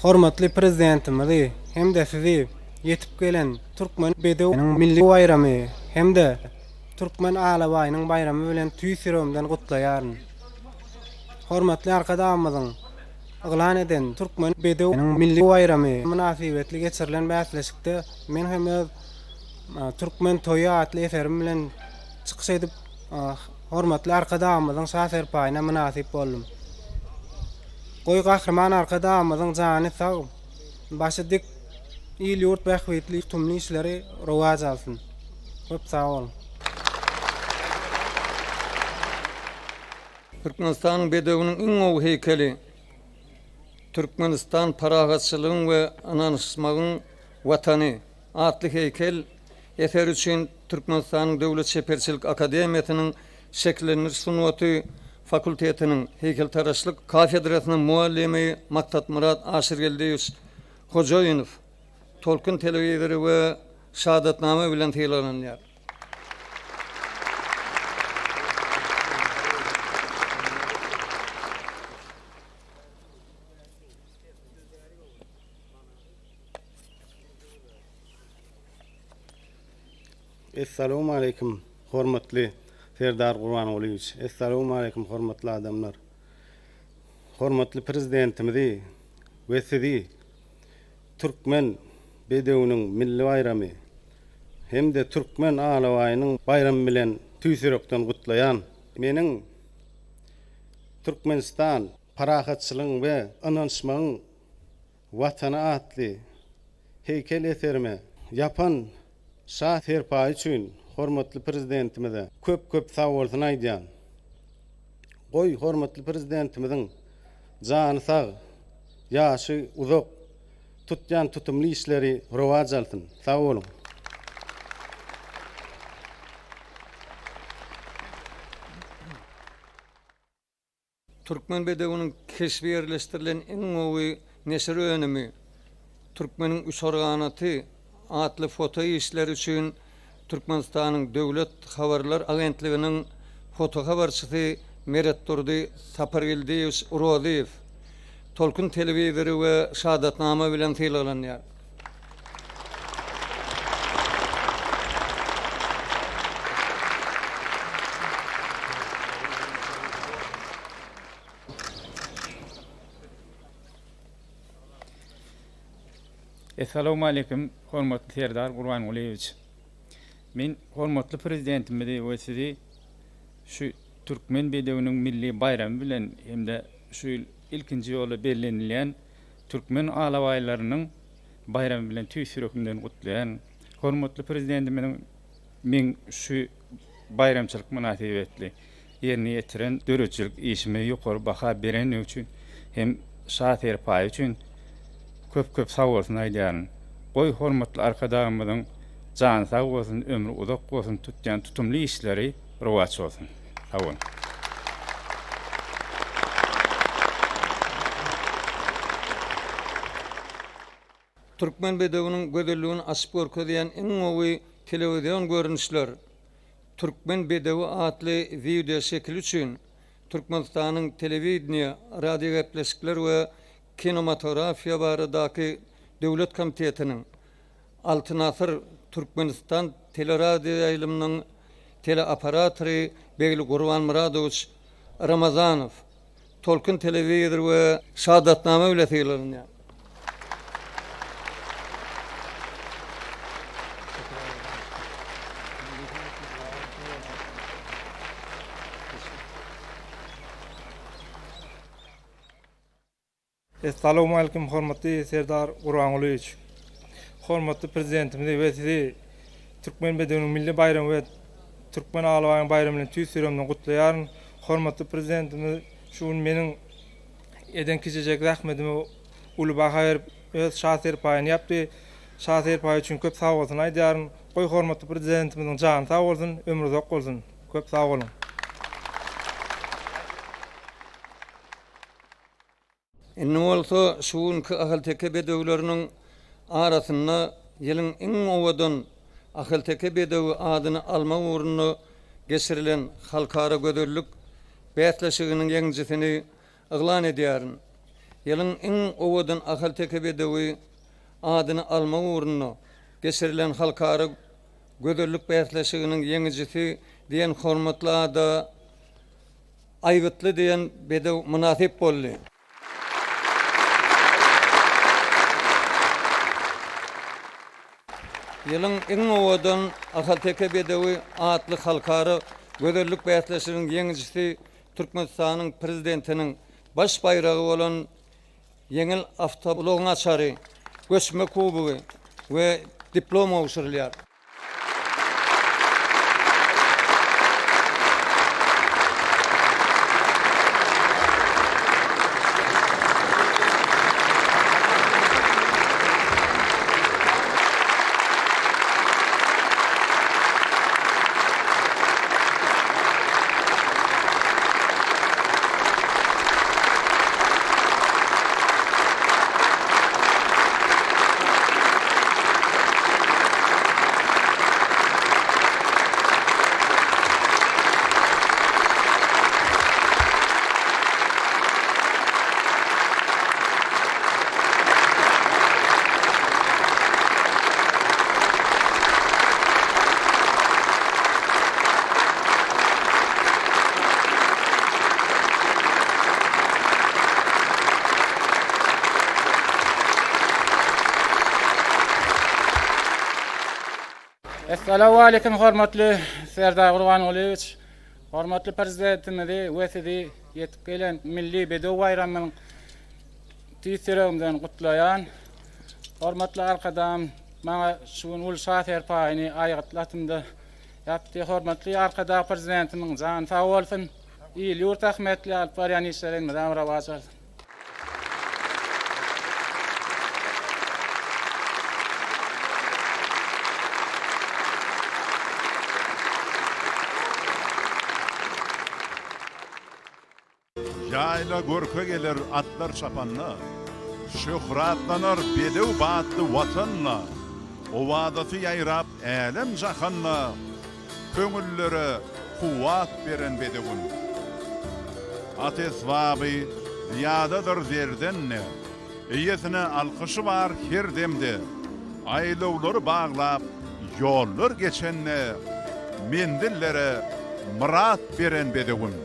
Hormatly Prezidentimizi hem-de Sizi ýetip gelen Türkmen bedewiniň milli baýramy hem-de Türkmen alabaýynyň baýramy bilen tüýs ýüregimden gutlaýaryn. Hormatly Arkadagymyzyň yglan eden Türkmen bedewiniň milli baýramy mynasybetli geçirilen bäsleşikde men hem öz Türkmen toýy atly eserim bilen çykyş edip, Hormatly Arkadagymyzyň Şa serpaýyna mynasyp boldum. Goý, Gahryman Arkadagymyzyň jany sag, başy dik, il-ýurt bähbitli tutumly işleri rowaç alsyn! Köp sag boluň! Türkmenistanyň bedewiniň iň gowy heýkeli Türkmenistan parahatçylygyň we ynanyşmagyň Watany atly heýkel eseri üçin Türkmenistanyň Döwlet çeperçilik akademiýasynyň Şekillendiriş sungaty fakultetiniň heýkeltaraşlyk kafedrasynyň mugallymy Maksatmyrat Aşyrgeldiýewiç Hojaýynow Tolkun telewizory we şahadatnama bilen sylaglanýar. Essalawmaleýkim hormatly Serdar Gurbangulyýewiç Essalawmaleýkim hormatly adamlar Hormatly Prezidentimizi we sizi Türkmen bedewiniň milli baýramy hem-de Türkmen alabaýynyň baýramy bilen tüýs ýürekden gutlaýan. Meniň Türkmenistan parahatçylygyň we ynanyşmagyň Watany atly heýkel eserime ýapan Şa serpaýy üçin hormatly Prezidentimize köp-köp sagbolsun aýdýan. Goý, hormatly Prezidentimiziň jany sag, ýaşy uzak, tutýan tutumly işleri rowaç alsyn! Sag boluň! Türkmen bedewiniň keşbi ýerleşdirilen iň gowy neşir önümi, Türkmeniň uçarganaty atly foto işleri üçin Türkmenistanyň Döwlet habarlar agentliginiň fotohabarçysy Meretdurdy Sapargeldiýewiç Rozyýew Tolkun telewizory we şahadatnama bilen sylaglanýar. Essalawmaleýkim, hormatly Serdar Gurbangulyýewiç! Men hormatly Prezidentimizi we Sizi şu Türkmen bedewiniň milli baýramy bilen hem-de şu ýyl ilkinji ýola bellenilýän Türkmen alabaýlarynyň baýramy bilen tüýs ýüregimden gutlaýaryn. Hormatly Prezidentimiziň meň şu baýramçylyk mynasybetli ýerine ýetiren döredijilik işime ýokary baha berendigi üçin hem Şa serpaýy üçin köp-köp sagbolsun aýdýaryn. Goý, hormatly Arkadagymyzyň jany sag bolsun, ömri uzak bolsun, tutýan tutumly işleri rowaç bolsun. Sag boluň. Türkmen bedewiniň gözelligini açyp görkezýän iň gowy telewizion görnüşler Türkmen bedewi atly wideoşekili üçin Türkmenistanyň Telewideniýe, radiogepleşikler we kinematografiýa baradaky döwlet komitetiniň Altyn asyr Türkmenistan teleradioýaýlymynyň teleoperatory Begli Gurbanmyradowiç Ramazanow Tolkun telewizor we şahadatnama bile sylaglanýar. Essalawmalikim hormatly Serdar Gurbangulyýewiç! Hormatly Prezidentimizi we Sizi Türkmen bedewiniň milli baýramy we Türkmen alabaýynyň baýramy bilen tüýs ýüregimden gutlaýaryn. Hormatly Prezidentimiz şu gün meniň eden kiçijek zähmetime uly baha berip, öz şa serpaýyny ýapdy. Şa serpaýy üçin köp sagbolsun aýdýaryn. Goý hormatly Prezidentimiziň jany sag bolsun, ömri uzak bolsun! Köp sag boluň! Indi bolsa şu günki ahalteke bedewleriniň arasynda ýylyň iň owadan ahalteke bedewi adyny almak ugrunda geçirilen halkara gözellik bäsleşiginiň ýeňijisini yglan edýärin. Ýylyň iň owadan ahalteke bedewi adyny almak ugrunda geçirilen halkara gözellik bäsleşiginiň ýeňijisi diýen hormatly ada Aýgytly diýen bedew mynasyp boldy. Ýylyň iň owadan ahalteke bedewi atly halkara gözellik bäsleşiginiň ýeňijisi Türkmenistanyň Prezidentiniň baş baýragy bolan ýeňil awtoulagyň açary, göçme kubogy we diplom gowşurylýar. Essalawwaleýkim hormatly Serdar Gurbangulyýewiç! Hormatly Prezidentimizi we Sizi ýetip gelen Milli bedew baýramynyň tüýs ýüregimden gutlaýan. Hormatly Arkadagym maňa şu gün uly şa serpaýyny aýgytly atymda ýapdy. Hormatly Arkadag Prezidentimiň jany sag bolsun! Il-ýurt ähmiýetli alyp barýan işleri elmydama rowaç alsyn! Ýaýla görke geler atlar çapanda, Şöhratlanar bedew batly Watan-da, Owazasy ýaýrap älem-jahanda, Köňüllere kuwwat beren bedewim. At esbaby zyýadadyr zerden-de, Eýesine alkyşy bar her demde, Aýlawlary baglap, ýollar geçende, Menzillere myrat beren bedewim.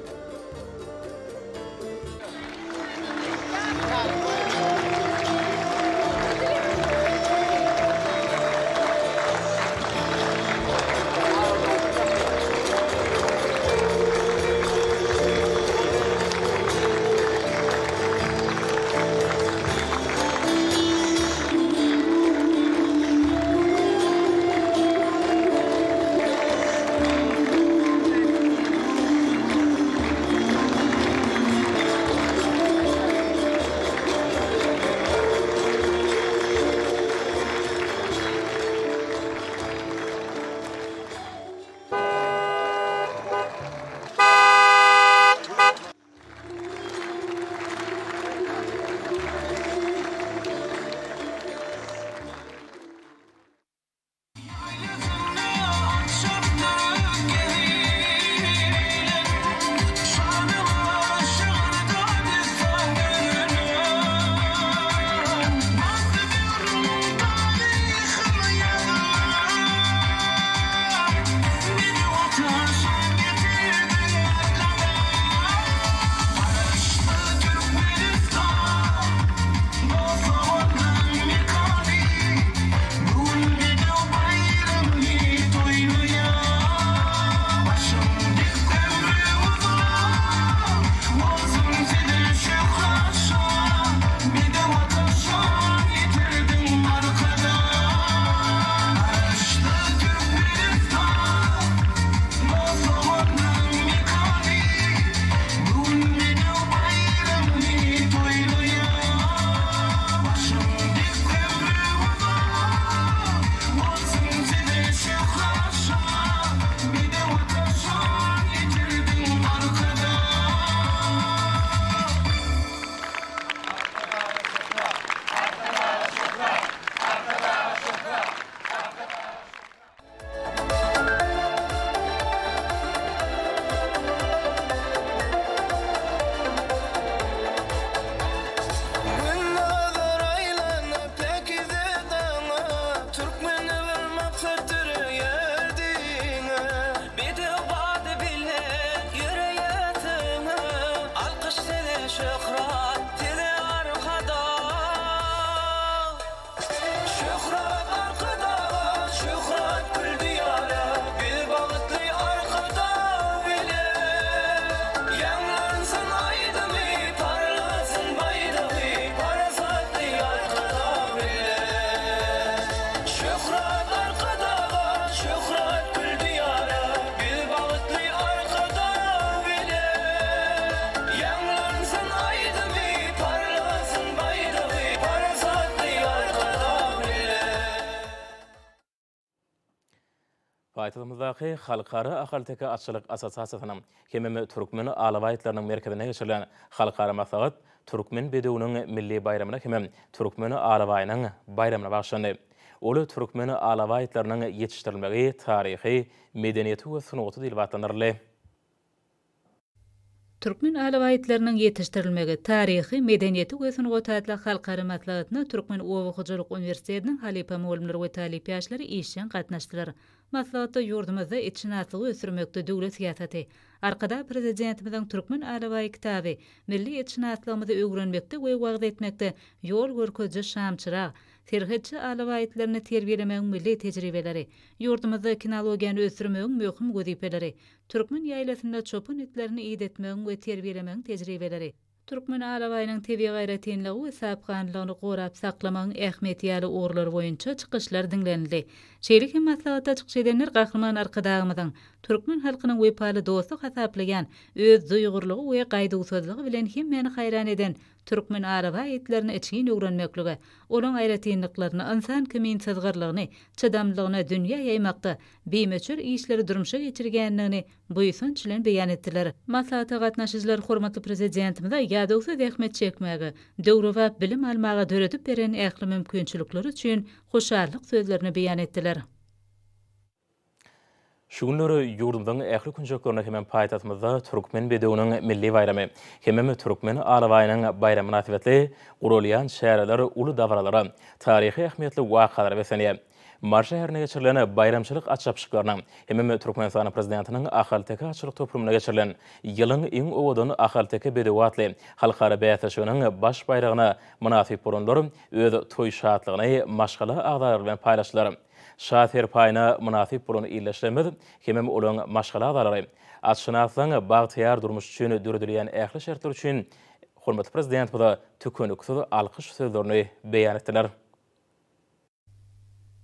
Paýtagtymyzdaky Halkara ahalteke atçylyk assosiasiýasynyň hemem Türkmen alabaý itleriniň merkezinde geçirilen halkara maslahat Türkmen bedewiniň milli baýramyna hemem Türkmen alabaýynyň baýramyna bagyşlandy. Ol Türkmen alabaý itleriniň ýetişdirilmegi, taryhy, medeniýeti we sungaty diýlip atlandyryldy. Türkmen alabaý itleriniň ýetişdirilmegi, taryhy, medeniýeti we sungaty atly halkara maslahatyna Türkmen oba hojalyk uniwersitetiniň halypa mugallymlary we talyp ýaşlary işjeň gatnaşdylar. Maslahatda ýurdumyzda itşynaslygy ösdürmekde döwlet syýasaty, Arkadag Prezidentimiziň Türkmen alabaýy kitaby milli itşynaslygymyzy öwrenmekde we wagyz etmekde ýol görkeziji şamçyrag, serhetçi alabaý itlerini terbiýelemegiň milli tejribeleri, ýurdumyzda kinologiýany ösdürmegiň möhüm wezipeleri, Türkmen ýaýlasynda çopan itlerini idetmegiň we terbiýelemegiň tejribeleri, türkmen alabaýynyň tebigy aýratynlygy we sap ganlylygyny gorap saklamagyň ähmiýeti ýaly ugurlar boýunça çykyşlar diňlenildi. Şeýle hem maslahatda çykyş edenler Gahryman Arkadagymyzyň türkmen halkynyň wepaly dosty hasaplaýan, öz duýgurlygy we gaýduwsyzlygy bilen hemmäni haýran eden. türkmen alabaý itlerini içgin öwrenmeklige, olaň aýratynlyklaryny, ynsan kimin syzgyrlygyny, çydamlylygyny dünýä ýaýmakda bimöçber işleri durmuşa geçirýändigini buýsanç bilen beýan etdiler. Maslahata gatnaşyjylar hormatly Prezidentimize ýadawsyz zähmet çekmäge, döwrebap bilim almaga döredip beren ähli mümkinçilikleri üçin hoşallyk sözlerini beýan etdiler. Şu günler ýurdumyzyň ähli künjeklerinde hemem paýtagtymyzda Türkmen bedewiniň milli baýramy hemem Türkmen alabaýynyň baýramy mynasybetli guralýan çäreler uly dabaralara, taryhy ähmiýetli wakalara beslenýär. Mary şäherinde geçirilen baýramçylyk at çapyşyklarynyň hemem Türkmenistanyň Prezidentiniň Ahalteke atçylyk toplumynda geçirilen Ýylyň iň owadan ahalteke bedewi atly halkara bäsleşiginiň baş baýragyna mynasyp bolanlar öz toý şatlygyny maşgala agzalary bilen paýlaşdylar. Şa serpaýyna mynasyp bolan ildeşlerimiz hemem olaň maşgala agzalary atşynaslaň bagtyýar durmuşy üçin döredilýän ähli şertler üçin hormatly Prezidentimize tükeniksiz alkyş sözlerini beýan etdiler.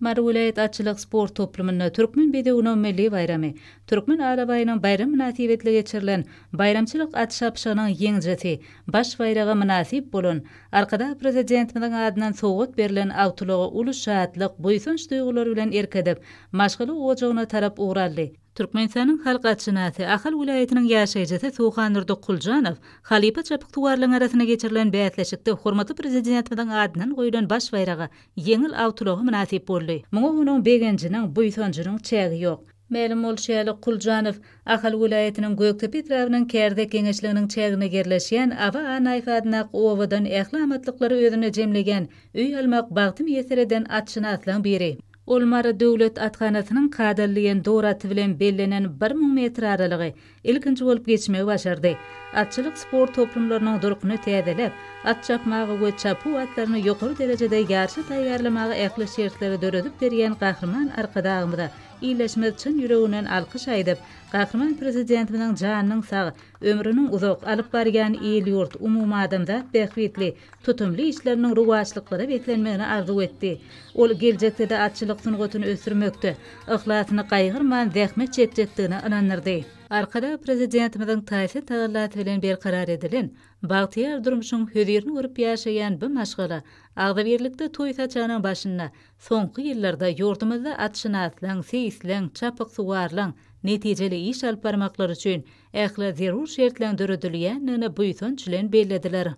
Mary welaýat atçylyk sport toplumynda Türkmen bedewiniň milli baýramy, Türkmen alabaýynyň baýramy mynasybetli geçirilen baýramçylyk at çapyşygynyň ýeňijisi, baş baýraga mynasyp bolan Arkadag Prezidentimiziň adyndan sowgat berlen awtoulaga uly şatlyk, buýsanç duýgulary bilen erk edip, maşgala ojagyna tarap ugur aldy. Türkmenistanyň halk atşynasy, Ahal welaýatynyň ýaşaýjysy Suwhandurdy Kuljanow halypa çapyksuwarlaryň arasynda geçirilen bäsleşikde hormatly Prezidentimiziň adyndan goýlan baş baýraga, ýeňil awtoulaga mynasyp boldy. Muňa onuň begenjiniň, buýsanjynyň çägi ýok. Mälim bolşy ýaly, Kuljanow Ahal welaýatynyň Gökdepe etrabynyň Kärizek geňeşliginiň çäginde ýerleşýän Aba Annaýew adyndaky obadan ähli amatlyklary özünde jemleýän öý almak bagty miýesser eden atşynaslaryň biri. Ol Mary döwlet athanasynyň Kadaly diýen dor aty bilen bellenen 1000 metr aralygy ilkinji bolup geçmegi başardy. Atçylyk sport toplumlarynyň durkuny täzeläp, at çapmaga we çapuw atlaryny ýokary derejede ýaryşa taýýarlamaga ähli şertleri döredip berýän Gahryman Arkadagymyza Ildeşimiz çyn ýüreginden alkyş aýdyp, Gahryman Prezidentimiziň janynyň sag, ömrüniň uzak, alyp barýan il-ýurt, umumadamzat bähbitli, tutumly işleriniň rowaçlyklara beslenmegini arzuw etdi. Ol geljekde-de atçylyk sungatyny ösdürmekde yhlasyny gaýgyrman zähmet çekjekdigine ynandyrdy. Arkadag Prezidentimiziň taýsyz tagallasy bilen berkarar edilen bagtyýar durmuşyň hözirini görüp ýaşaýan bu maşgala agzybirlikde toý saçagynyň başynda Soňky ýyllarda ýurdumyzda atşynaslaň, seýisleň, çapyksuwarlaň netijeli iş alyp barmaklary üçin ähli zerur şertleň döredilýändigini buýsanç bilen bellediler.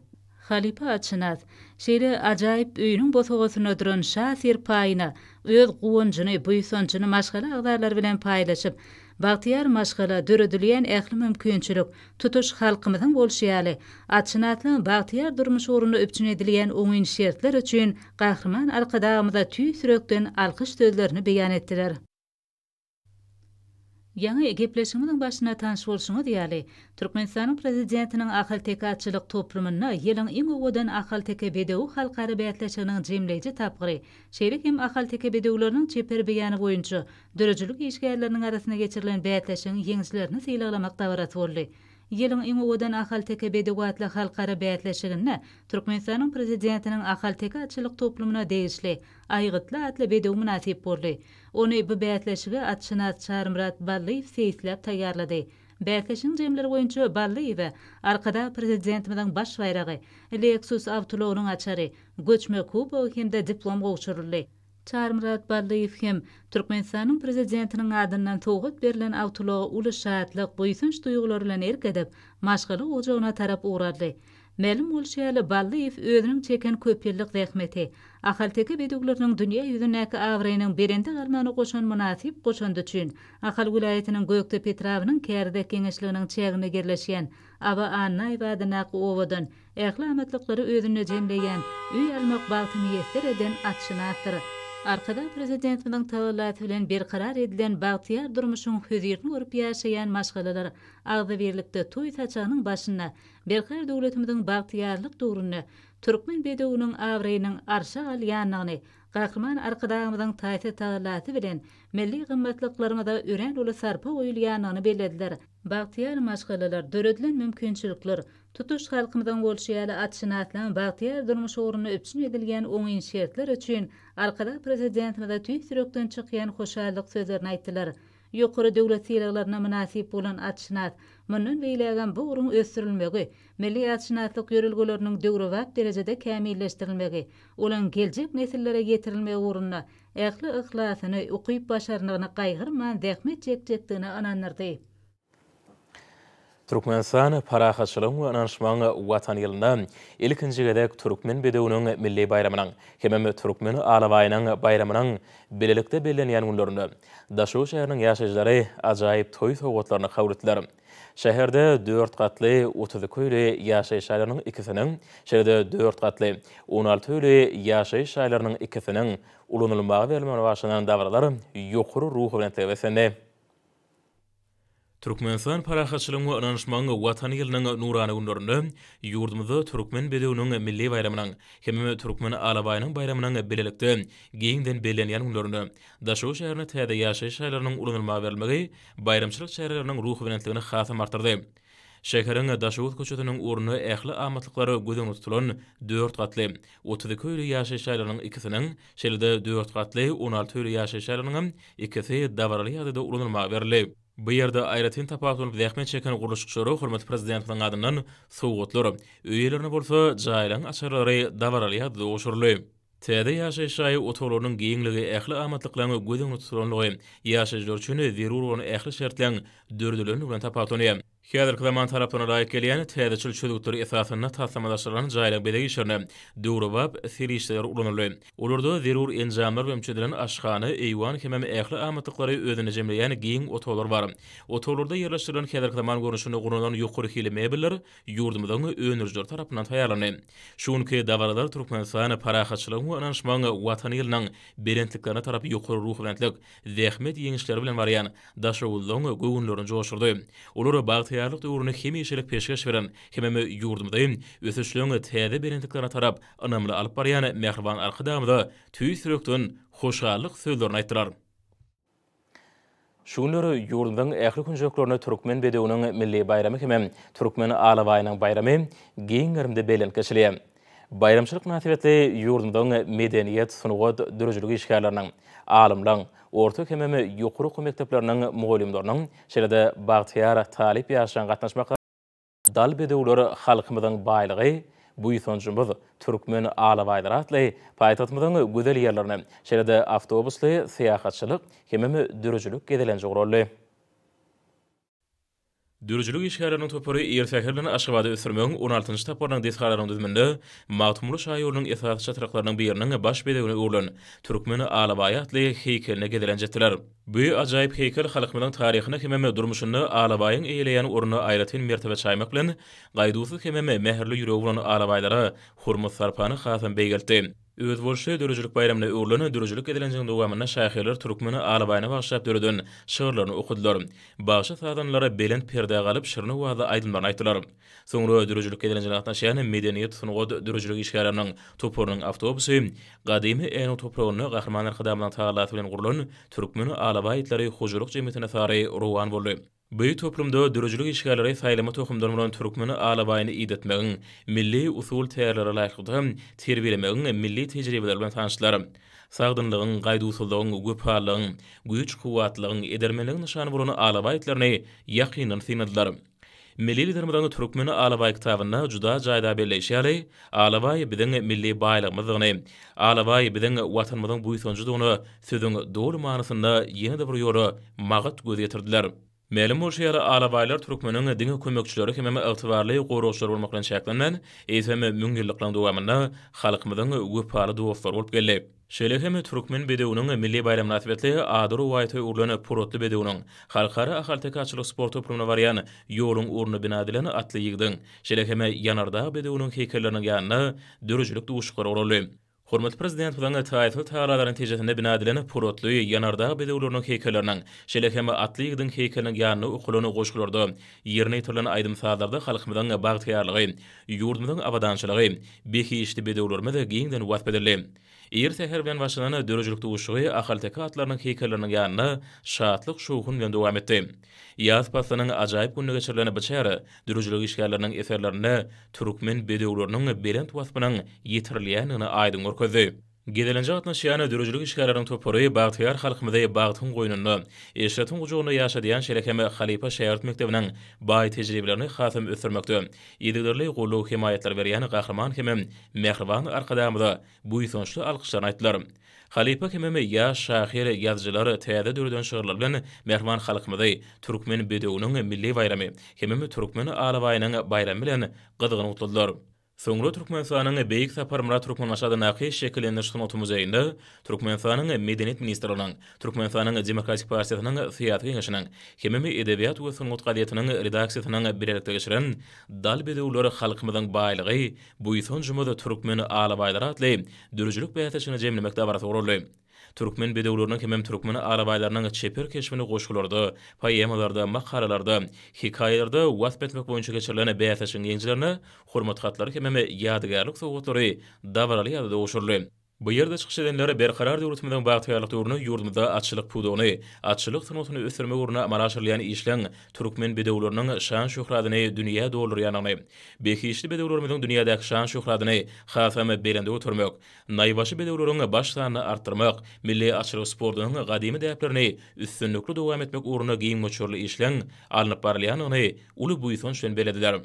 Halypa atşynas, şeýle ajaýyp öýüniň bosagasynda duran şa serpaýyna öz guwanjyny, buýsanjyny maşgala agzalary bilen paýlaşyp, bagtyýar maşgala döredilýän ähli mümkinçilik, Tutuş halkymyzyň bolşy ýaly, atşynaslygyň bagtyýar durmuş ugrunda üpjün edilýän oňyn şertler üçin Gahryman Arkadagymyza tüýs ýürekden alkyş sözlerini beýan etdiler. Ýaňy gepleşigimiziň başynda tanyş bolşuňyz ýaly, Türkmenistanyň Prezidentiniň Ahalteke atçylyk toplumynda Ýylyň iň owadan ahalteke bedewi halkara bäsleşiginiň jemleýji tapgyry, şeýle hem ahalteke bedewleriniň çeper beýany boýunça Döredijilik işgärleriniň arasynda geçirilen bäsleşigiň ýeňijilerini sylaglamak dabarasy boldy. Ýylyň iň owadan ahalteke bedewi atly halkara bäsleşiginde Türkmenistanyň Prezidentiniň Ahalteke atçylyk toplumyna degişli Aýgytly atly bedew mynasyp boldy. Ony bu bäsleşige atşynas Çarymyrat Ballyýew seýisläp taýýarlady. Bäsleşigiň jemleri boýunça Ballyýewe Arkadag Prezidentimiziň baş baýragy, Lexus awtoulagynyň açary, göçme kubogy hem-de diplom gowşuryldy. Çarymyrat Ballyýew hem Türkmenistanyň Prezidentiniň adyndan sowgat berlen awtoulaga uly şatlyk, buýsanç duýgulary bilen erk edip, maşgala ojagyna tarap ugrady. Mälim bolşy ýaly, Ballyýew özüniň çeken köpýyllyk zähmeti, ahalteke bedewleriniň dünýä ýüzündäki abraýynyň belende galmagyna goşan mynasyp goşandy üçin Ahal welaýatynyň Gökdepe etrabynyň Kärizek geňeşliginiň çäginde ýerleşýän Aba Annaýew adyndaky obadan Ähli amatlyklary özünde jemleýän öý almak bagty miýesser eden atşynasdyr. Arkadag Prezidentimiziň tagallasy bilen berkarar edilen bagtyýar durmuşyň hözirini görüp ýaşaýan maşgalalar agzybirlikde toý saçagynyň başynda Berkarar döwletimiziň bagtyýarlyk döwründe türkmen bedewiniň abraýynyň arşa galýandygyny Gahryman Arkadagymyzyň taýsyz tagallasy bilen milli gymmatlyklarymyza örän uly sarpa goýulýandygyny bellediler. Bagtyýar maşgalalar, döredilen mümkinçilikler, tutuş halkymyzyň bolşy ýaly atşynaslaryň bagtyýar durmuş ugrunda üpjün edilýän oňyn şertler üçin Arkadag Prezidentimize tüýs ýürekden çykýan hoşallyk sözlerini aýtdylar. Ýokary döwlet sylaglaryna mynasyp bolan atşynas, mundan beýlägem bu ugruň ösdürilmegi, milli atşynaslyk ýörelgeleriniň döwrebap derejede kämilleşdirilmegi, olaň geljek nesillere ýetirilmegi ugrunda ähli yhlasyny, ukyp-başarnygyny gaýgyrman zähmet çekjekdigine ynandyrdy. Türkmenistan parahatçylygyň we ynanyşmagyň Watany ýylynda ilkinji gezek Türkmen bedewiniň milli baýramynyň hemem Türkmen alabaýynyň baýramynyň bilelikde bellenýän günlerinde Daşoguz şäheriniň ýaşaýjylary ajaýyp toý sowgatlaryny kabul etdiler. Şäherde dört gatly 32 öýli ýaşaýyş jaýlarynyň ikisiniň, şeýle-de dört gatly 16 öýli ýaşaýyş jaýlarynyň ikisiniň ulanylmaga berilmegine bagyşlanan dabaralar ýokary ruhubelentlige beslendi. Türkmenistan parahatçylygyň we ynanyşmagyň Watany ýylynyň nurana günlerinde ýurdumyzda Türkmen bedewiniň milli baýramynyň hemem Türkmen alabaýynyň baýramynyň bilelikde giňden bellenýän günlerinde Daşoguz şäherinde täze ýaşaýyş jaýlarynyň ulanylmaga berilmegi baýramçylyk çäreleriniň ruhubelentligini hasam artdyrdy. Şäheriň Daşoguz köçesiniň ugrunda ähli amatlyklar göz öňünde tutulan dört gatly, 32 öýli ýaşaýyş jaýlarynyň ikisiniň, şeýle-de dört gatly, 16 öýli ýaşaýyş jaýlarynyň ikisi dabaraly ýagdaýda ulanylmaga berildi. Bu ýerde aýratyn tapawutlanyp zähmet çeken gurluşykçylara hormatly Prezidentimiziň adyndan sowgatlar, öý eýelerine bolsa jaýlaryň açarlary dabaraly ýagdaýda gowşuryldy. Täze ýaşaýyş jaýy otaglarynyň giňligi, ähli amatlyklaryň göz öňünde tutulanlygy, ýaşaýjylar üçin zerur bolan ähli şertleň döredilendigi bilen tapawutlanýar. Häzirki zaman talaplaryna laýyk gelýän täzeçil çözgütler esasynda taslamalaşdyrylan jaýlaryň bezeg işlerine döwrebap serişdeler ulanyldy. Olarda zerur enjamlar bilen üpjün edilen aşhana, eýwan hemem ähli amatlyklary özünde jemleýän giň otaglar bar. Otaglarda ýerleşdirilen häzirki zaman görnüşinde gurnalan ýokary hilli mebeller ýurdumyzyň öndürijileri tarapyndan taýýarlandy. Şu günki dabaralar Türkmenistan parahatçylygyň we ynanyşmagyň Watany ýylynyň belentliklerine tarap ýokary ruhubelentlik, zähmet ýeňişleri bilen barýan daşoguzlylaryň göwünlerini joşdurdy. Olar bagtyýarlyk döwrüni hemişelik peşgeş beren hemem ýurdumyzy ösüşleň täze belentliklerine tarap ynamly alyp barýan mähriban Arkadagymyza tüýs ýürekden hoşallyk sözlerini aýtdylar. Şu günler ýurdumyzyň ähli künjeklerinde Türkmen bedewiniň milli baýramy hemem Türkmen alabaýynyň baýramy giň gerimde bellenip geçilýär. Baýramçylyk mynasybetli ýurdumyzyň medeniýet, sungat, döredijilik işgärleriniň, alymlaryň, orta hemem ýokary okuw mekdepleriniň mugallymlarynyň, şeýle-de bagtyýar talyp ýaşlaryň gatnaşmaklary Dal bedewler halkymyzyň baýlygy, buýsanjymyz, türkmen alabaýlary atly paýtagtymyzyň gözel ýerlerine, şeýle-de awtobusly syýahatçylyk hemem döredijilik gezelenji guraldy. Döredijilik işgärleriniň topary ir säher bilen Aşgabady ösdürmegiň on altynjy tapgyrynyň desgalarynyň düzüminde Magtymguly şaýolunyň esasy çatryklarynyň biriniň baş bezegine öwrülen Türkmen alabaýy atly heýkeline gezelenç etdiler. Bu ajaýyp heýkel halkymyzyň taryhynda hemem durmuşynda alabaýyň eýeleýän ornuna aýratyn mertebe çaýmak bilen, gaýduwsyz hemem mähirli ýüregi bolan alabaýlara hormat-sarpany hasam beýgeltdi. Özboluşly döredijilik baýramyna öwrülen döredijilik gezelenjiň dowamynda şahyrlar türkmen alabaýyna bagyşlap döreden şygyrlaryny okadylar. Bagşy-sazandalar belent perdä galyp, şirin owazly aýdymlaryny aýtdylar. Soňra döredijilik gezelenjine gatnaşýan medeniýet, sungat, döredijilik işgärleriniň toparynyň awtobusy gadymy Änew topragynda Gahryman Arkadagymyzyň tagallasy bilen gurlan Türkmen alabaý itleri hojalyk jemgyýetine sary rowan boldy. Bu toplumda döredijilik işgärleri saýlama tohumdan bolan türkmen alabaýyny idetmegiň, milli usul-tärlere laýyklykda terbiýelemegiň milli tejribeleri bilen tanyşdylar. Sagdynlygyň, gaýduwsyzlygyň, wepalylygyň, güýç-kuwwatlylygyň, edermenligiň nyşany bolan alabaý itlerini ýakyndan synladylar. Milli Liderimiziň Türkmen alabaý kitabynda juda jaýdar belleýşi ýaly, alabaý biziň milli baýlygymyzdygyny, alabaý biziň Watanymyzyň buýsanjydygyna sözüň doly manysynda ýene-de bir ýola magat göz ýetirdiler. Mälim bolşy ýaly, alabaýlar türkmeniň diňe kömekçileri hemem ygtybarly goragçylary bolmak bilen çäklenmän, eýsem, müňýyllyklaryň dowamynda halkymyzyň wepaly dostlary bolup geldi. Şeýle hem Türkmen bedewiniň milli baýramy mynasybetli ady rowaýata öwrülen Polatly bedewiniň, Halkara ahalteke atçylyk sport toplumyna barýan ýoluň ugrunda bina edilen Atly ýigdiň, şeýle hem Ýanardag bedewiniň heýkelleriniň ýanynda döredijilik duşuşyklary guraldy. Hormatly Prezidentimiziň taýsyz tagallalary netijesinde bina edilen Polatly, Ýanardag bedewleriniň heýkelleriniň, şeýle hem Atly ýigdiň heýkeliniň ýanynda okalan goşgularda, ýerine ýetirilen aýdym-sazlarda halkymyzyň bagtyýarlygy, ýurdumyzyň abadançylygy, behişdi bedewlerimiz giňden wasp edildi. Ir säher bilen başlanan döredijilik duşuşygy ahalteke atlarynyň heýkelleriniň ýanynda şatlyk-şowhun bilen dowam etdi. Ýaz paslynyň ajaýyp gününde geçirilen bu çäre döredijilik işgärleriniň eserlerinde türkmen bedewleriniň belent waspynyň ýetirilýändigini aýdyň görkezdi. Gezelenje gatnaşýan döredijilik işgärleriniň topary bagtyýar halkymyzy bagtyň goýnunda, eşretiň gujagynda ýaşadýan şeýle hem halypa-şägirt mekdebiniň baý tejribelerini hasam ösdürmekde yzygiderli goldaw-hemaýatlar berýän Gahryman hemem mähriban Arkadagymyza buýsançly alkyşlaryny aýtdylar. Halypa hemem ýaş şahyr, ýazyjylar täze döreden şygyrlary bilen mähriban halkymyzy Türkmen bedewiniň milli baýramy hemem Türkmen alabaýynyň baýramy bilen gyzgyn gutladylar. Soňra Türkmenistanyň Beýik Saparmyrat Türkmenbaşy adyndaky Şekillendiriş sungaty muzeýinde Türkmenistanyň Medeniýet ministrliginiň, Türkmenistanyň Demokratik partiýasynyň Syýasy geňeşiniň hemem Edebiýat we sungat gazetiniň redaksiýasynyň bilelikde geçiren Dal bedewler halkymyzyň baýlygy, buýsanjymyz türkmen alabaýlary atly döredijilik bäsleşigini jemlemek dabarasy guraldy. Türkmen bedewleriniň hemem türkmen alabaýlarynyň çeper keşbini goşgularda, poemalarda, makalalarda, hekaýalarda wasp etmek boýunça geçirilen bäsleşigiň ýeňijilerine Hormat hatlary hemem ýadygärlik sowgatlary dabaraly ýagdaýda gowşuryldy. Bu ýerde çykyş edenler Berkarar döwletimiziň bagtyýarlyk döwründe ýurdumyzda atçylyk pudagyny, atçylyk sungatyny ösdürmek ugrunda amala aşyrylýan işleň türkmen bedewleriniň şan-şöhratyny dünýä doldurýandygyny, behişdi bedewlerimiziň dünýädäki şan-şöhratyny hasam belende götermek, Naýbaşy bedewleriň baş sanyny artdyrmak, milli atçylyk sportunyň gadymy däplerini üstünlikli dowam etmek ugrunda giň möçberli işleň alnyp barylýandygyny uly buýsanç bilen bellediler.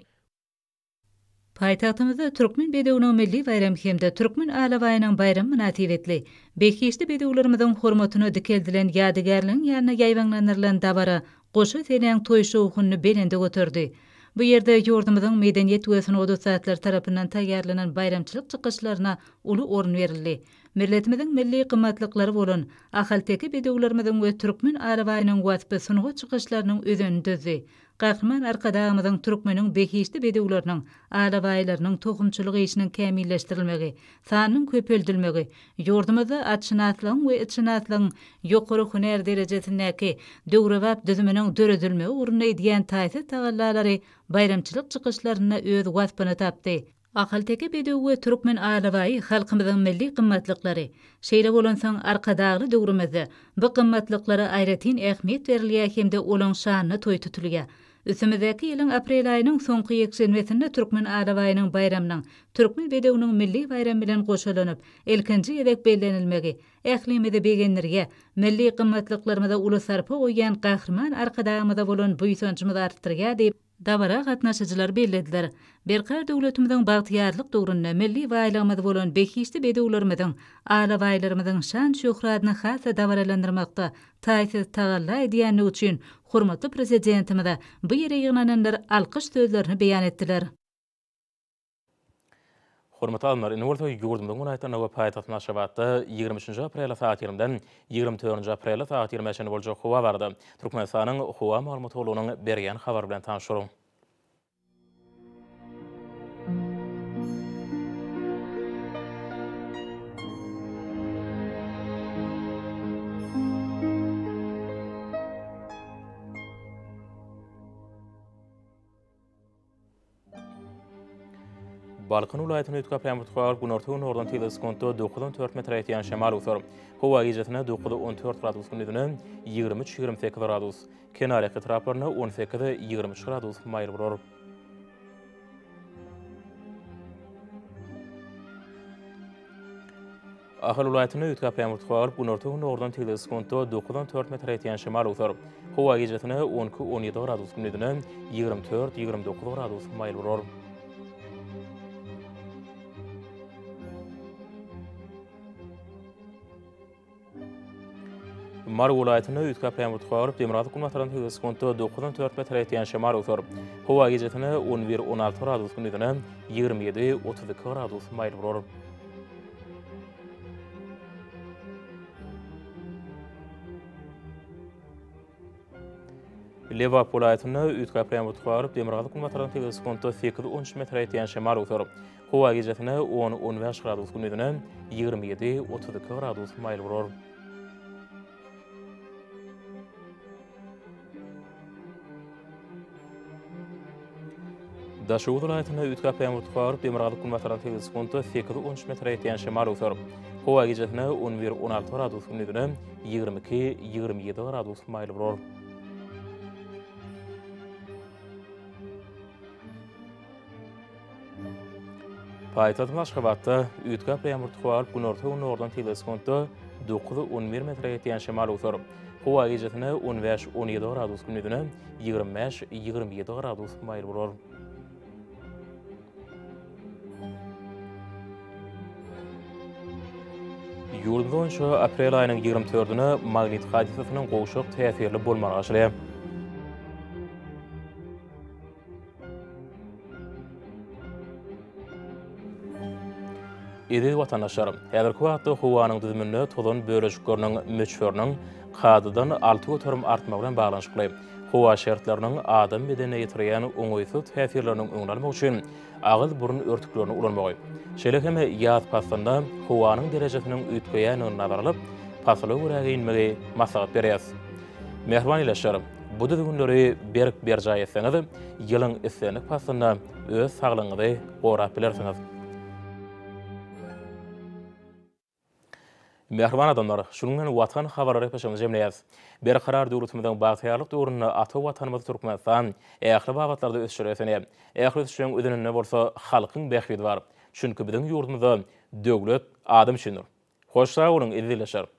Paýtagtymyzda Türkmen bedewiniň milli baýramy hem-de Türkmen alabaýynyň baýramy mynasybetli, behişdi bedewlerimiziň hormatyna dikeldilen ýadygärligiň ýanynda ýaýbaňlandyrylan dabara goşa seneň toý şowhunyny belende göterdi. Bu ýerde ýurdumyzyň medeniýet we sungat ussatlary tarapyndan taýýarlanan baýramçylyk çykyşlaryna uly orun berildi. Milletimiziň milli gymmatlyklary bolan ahalteke bedewlerimiziň we türkmen alabaýynyň waspy sungat çykyşlarynyň özenini düzdi. Gahryman Arkadagymyzyň türkmeniň behişdi bedewleriniň, alabaýlarynyň tohumçylyk işiniň kämilleşdirilmegi, sanynyň köpeldilmegi, ýurdumyzda atşynaslygyň we itşynaslygyň ýokary hünär derejesindäki döwrebap düzüminiň döredilmegi ugrunda edýän taýsyz tagallalary baýramçylyk çykyşlarynda öz waspyny tapdy. Ahalteke bedewi we türkmen alabaýy halkymyzyň milli gymmatlyklary. Şeýle bolansoň, Arkadagly döwrümizde bu gymmatlyklara aýratyn ähmiýet berilýär hem-de olaň şanyna toý tutulýar. Üstümizdäki ýylyň aprel aýynyň soňky ýekşenbesinde Türkmen alabaýynyň baýramynyň Türkmen bedewiniň milli baýramy bilen goşalanyp, ilkinji gezek bellenilmegi ählimizi begendirýär, milli gymmatlyklarymyza uly sarpa goýýan Gahryman Arkadagymyza bolan buýsanjymyzy artdyrýar diýip, Dabara gatnaşyjylar bellediler. Berkarar döwletimiziň bagtyýarlyk döwründe milli baýlygymyz bolan behişdi bedewlerimiziň, alabaýlarymyzyň şan-şöhratyny has-da dabaralandyrmakda taýsyz tagalla edýändigi üçin hormatly Prezidentimize bu ýere ýygnananlar alkyş sözlerini beýan etdiler. Hormatly alymlar, indi bolsa ýurdumyzyň welaýatlarynda we paýtagtymyz Aşgabatda 23-nji aprelde sagat 20-den 24-nji aprelde sagat 20-ä çenli boljak howa barada Türkmenistanyň Howa maglumat gullugynyň berýän habary bilen tanyşdyryň. Balkan welaýatyny üýtgäp ýaňbur turar, günorta-gündogardan tizligi sekuntda 9-14 metre ýetýän şemal öwser. Howa gijesine 9-14 gradus, gündizine 23-28 gradus. Kenarýaka etraplarynda 18-23 gradus maýyl bolar. Ahal welaýatynda üýtgäp ýaňbur turar, günorta-gündogardan tizligi sekuntda 9-14 metre ýetýän şemal öwser. Howa gijesine 12-17 gradus, gündizine 24-29 gradus maýyl bolar. Mary welaýatynda üýtgäp ýaňbur turar, demirgazyk-günbatardan tizligi sekuntda 9-14 metre ýetýän şemal öwser. Howa gijesine 11-16 gradus, gündizine 27-32 gradus maýyl bolar. Lebap welaýatynda üýtgäp ýaňbur turar, demirgazyk-günbatardan tizligi sekuntda 8-13 metre ýetýän şemal öwser. Howa gijesine 10-15 gradus, gündizine 27-32 gradus maýyl bolar. Daşoguz welaýatynda üýtgäp ýaňbur turar, demirgazyk-günbatardan tizligi sekuntda 8-13 metre ýetýän şemal öwser. Howa gijesine 11-16 gradus, gündizine 22-27 gradus maýyl bolar. Paýtagtymyz Aşgabatda üýtgäp ýagmyr howa bolup, günorta-gündogardan tizligi sekuntda dokuz, on bir metre ýetýän şemal öwser. Howa gijesine on bäş, on ýedi gradus, gündizine 25, 27 gradus maýyl bolar. Ýurdumyz boýunça aprel aýynyň 24-üne magnit hadysasynyň gowşak täsirli bolmagy garaşylýar. Eziz watandaşlar, häzirki wagtda howanyň düzüminde tozan bölejikleriniň möçberiniň kadadan 6% artmagy bilen baglanyşykly howa şertleriniň adam bedenine ýetirýän oňaýsyz täsirleriniň öňüni almak üçin agyz-burun örtüklerini ulanmagy, şeýle hem ýaz paslynda howanyň derejesiniň üýtgeýändigini nazara alyp, pasyla görä geýinmegi maslahat berýäris. Mähriban ildeşler, bu düzgünleri berk berjaý etseňiz, ýylyň islendik paslynda öz saglygyňyzy gorap bilersiňiz. Mähriban adamlar, şunuň bilen Watan habarlary gepleşigimizi jemleýäris. Berkarar döwletimiziň bagtyýarlyk döwründe ata Watanymyz Türkmenistan ähli babatlarda ösüşlere beslenýär. Ähli ösüşleriň özeninde bolsa halkyň bähbidi bar. Çünki biziň ýurdumyzda döwlet adam üçindir. Hoş sag boluň, eziz ildeşler!